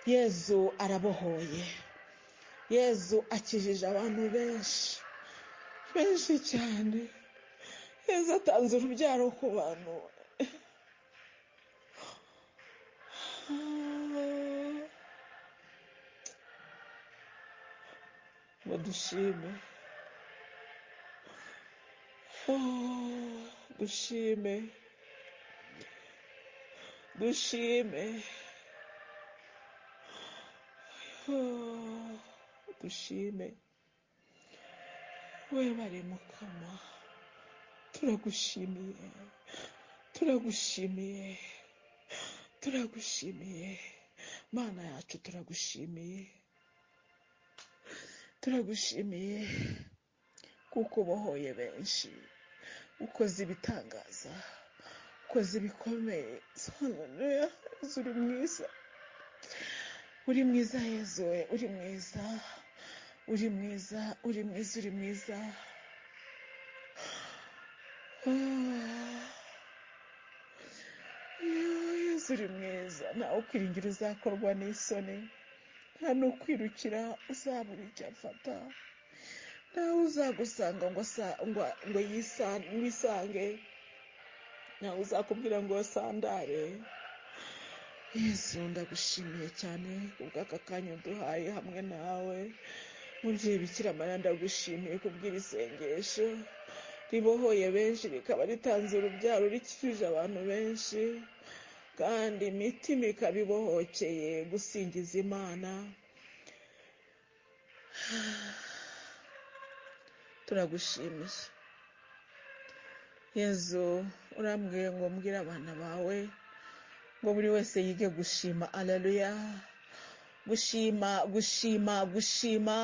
Yezu arabohoye, Yezu akijije abantu benshi benshi cyane. Yezu Yezu atanze urubyaro ku bantu. Ngo dushime, dushime, dushime, dushime. Webare Mukama, turagushimiye, turagushimiye, turagushimiye Mana yacu, turagushimiye, turagushimiye kuko ubohoye benshi, ukoze ibitangaza, ukoze ibikomeye. Haleluya, Yezu uri mwiza, uri mwiza Yezu we, uri mwiza, uri mwiza, uri mwiza, uri mwiza. Yezu uri mwiza, ntawe ukwiringira uzakorwa n'isoni, nta n'ukwirukira uzabura icyo afata, ntawe uzagusanga ngo yisange, ntawe uzakubwira ngo sandare. Yezu ndagushimiye cyane kubw'aka kanya uduhaye hamwe nawe. Mubyeyi Bikira Mariya, ndagushimiye kubw'iri sengesho ribohoye benshi, rikaba ritanze urubyaro, rikijije abantu benshi, kandi imitima ikaba ibohokeye gusingiza Imana. Turagushimiye Yezu, urambwiye ngo mbwire abana bawe ngo buri wese yige gushima. Aleluya, gushima, gushima, gushima.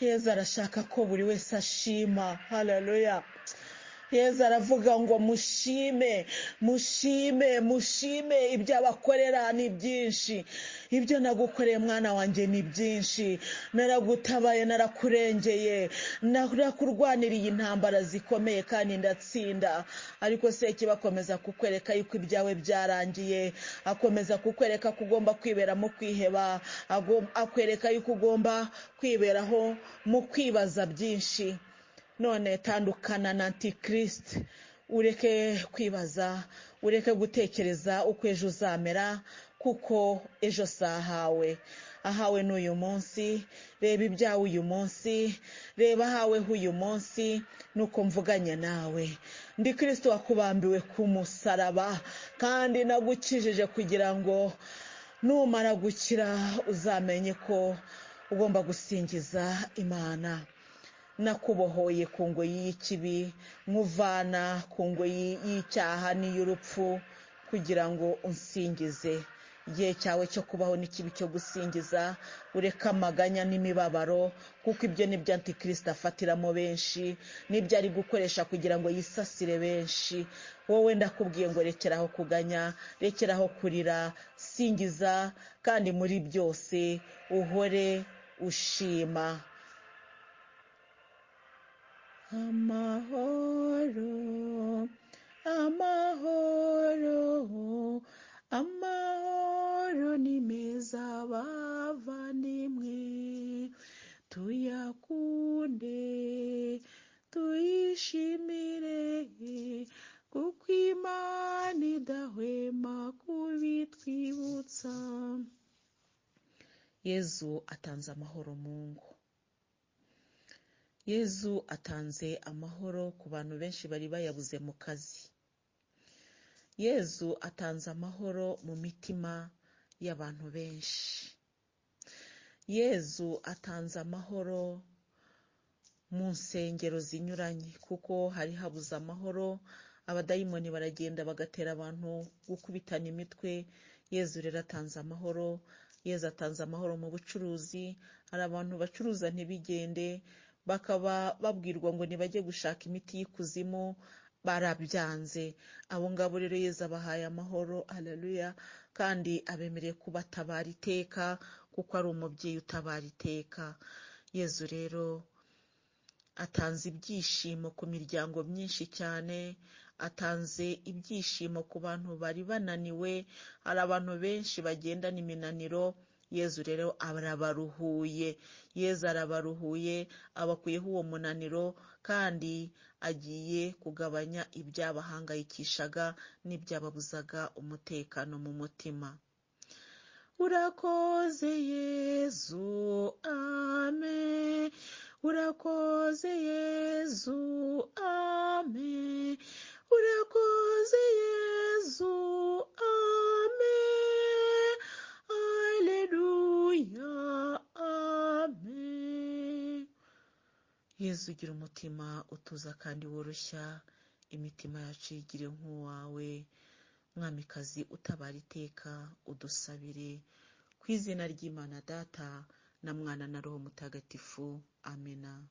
Yezu arashaka ko buri wese ashima. Haleluya. Yezu aravuga ngo mushime, mushime, mushime, ibyo abakorera ni byinshi, ibyo nagukoreye mwana wanjye ni byinshi, naragutabaye, narakurengeye, narakurwaniriye intambara zikomeye kandi ndatsinda. Ariko Sekibi akomeza kukwereka yuko ibyawe byarangiye, akomeza kukwereka ko ugomba kwibera mu kwiheba, akwereka yuko ugomba kwiberaho mu kwibaza byinshi. None tandukana na Antikristo, ureke kwibaza, ureke gutekereza uko ejo uzamera, kuko ejo si ahawe, ahawe n'uyu munsi. Reba ibyawe uyu munsi, reba ahaweho uyu munsi, nuko mvuganye nawe. Ndi Kristo wakubambiwe ku musaraba, kandi nagukijije kugira ngo numara gukira uzamenye ko ugomba gusingiza Imana. Nakubohoye ku ngoyi y'ikibi, nkuvana ku ngoyi y'icyaha n'iy'urupfu, kugira ngo unsingize. Igihe cyawe cyo kubaho n'ikibi cyo gusingiza, ureke amaganya n'imibabaro, kuko ibyo nibyo Antikristo afatiramo benshi, nibyo ari gukoresha kugira ngo yisasire benshi. Wowe ndakubwiye ngo rekeraho kuganya, rekeraho kurira, singiza, kandi muri byose uhore ushima. Amahoro, amahoro, amahoro ni meza bavandimwe, tuyakunde, tuyishimire, kuko Imana idahwema kubitwibutsa. Yezu atanze amahoro mu ngo. Yezu atanze amahoro ku bantu benshi bari bayabuze mu kazi. Yezu atanze amahoro mu mitima y'abantu benshi. Yezu atanze amahoro mu nsengero zinyuranye, kuko hari habuze amahoro, abadayimoni baragenda bagatera abantu gukubitana imitwe. Yezu rero atanze amahoro. Yezu atanze amahoro mu bucuruzi. Hari abantu bacuruza ntibigende, bakaba babwirwa ngo ntibajye gushaka imiti y'ikuzimu, barabyanze. Abo ngabo rero Yezu abahaye amahoro. Haleluya. Kandi abemereye kubatabara iteka, kuko ari umubyeyi utabara iteka. Yezu rero atanze ibyishimo ku miryango myinshi cyane, atanze ibyishimo ku bantu bari bananiwe. Hari abantu benshi bagendana iminaniro, Yezu rero arabaruhuye. Yezu arabaruhuye, abakuyeho uwo munaniro, kandi agiye kugabanya ibyabahangayikishaga n'ibyababuzaga umutekano mu mutima. Urakoze Yezu, amen. Urakoze Yezu, amen. Urakoze Yezu, amen. Alleluya, amen. Yezu, ugira umutima utuza kandi woroshya, imitima yacu yigire nk'uwawe. Mwamikazi utabara iteka, udusabire. Ku izina ry'Imana Data na Mwana na Roho Mutagatifu, amena.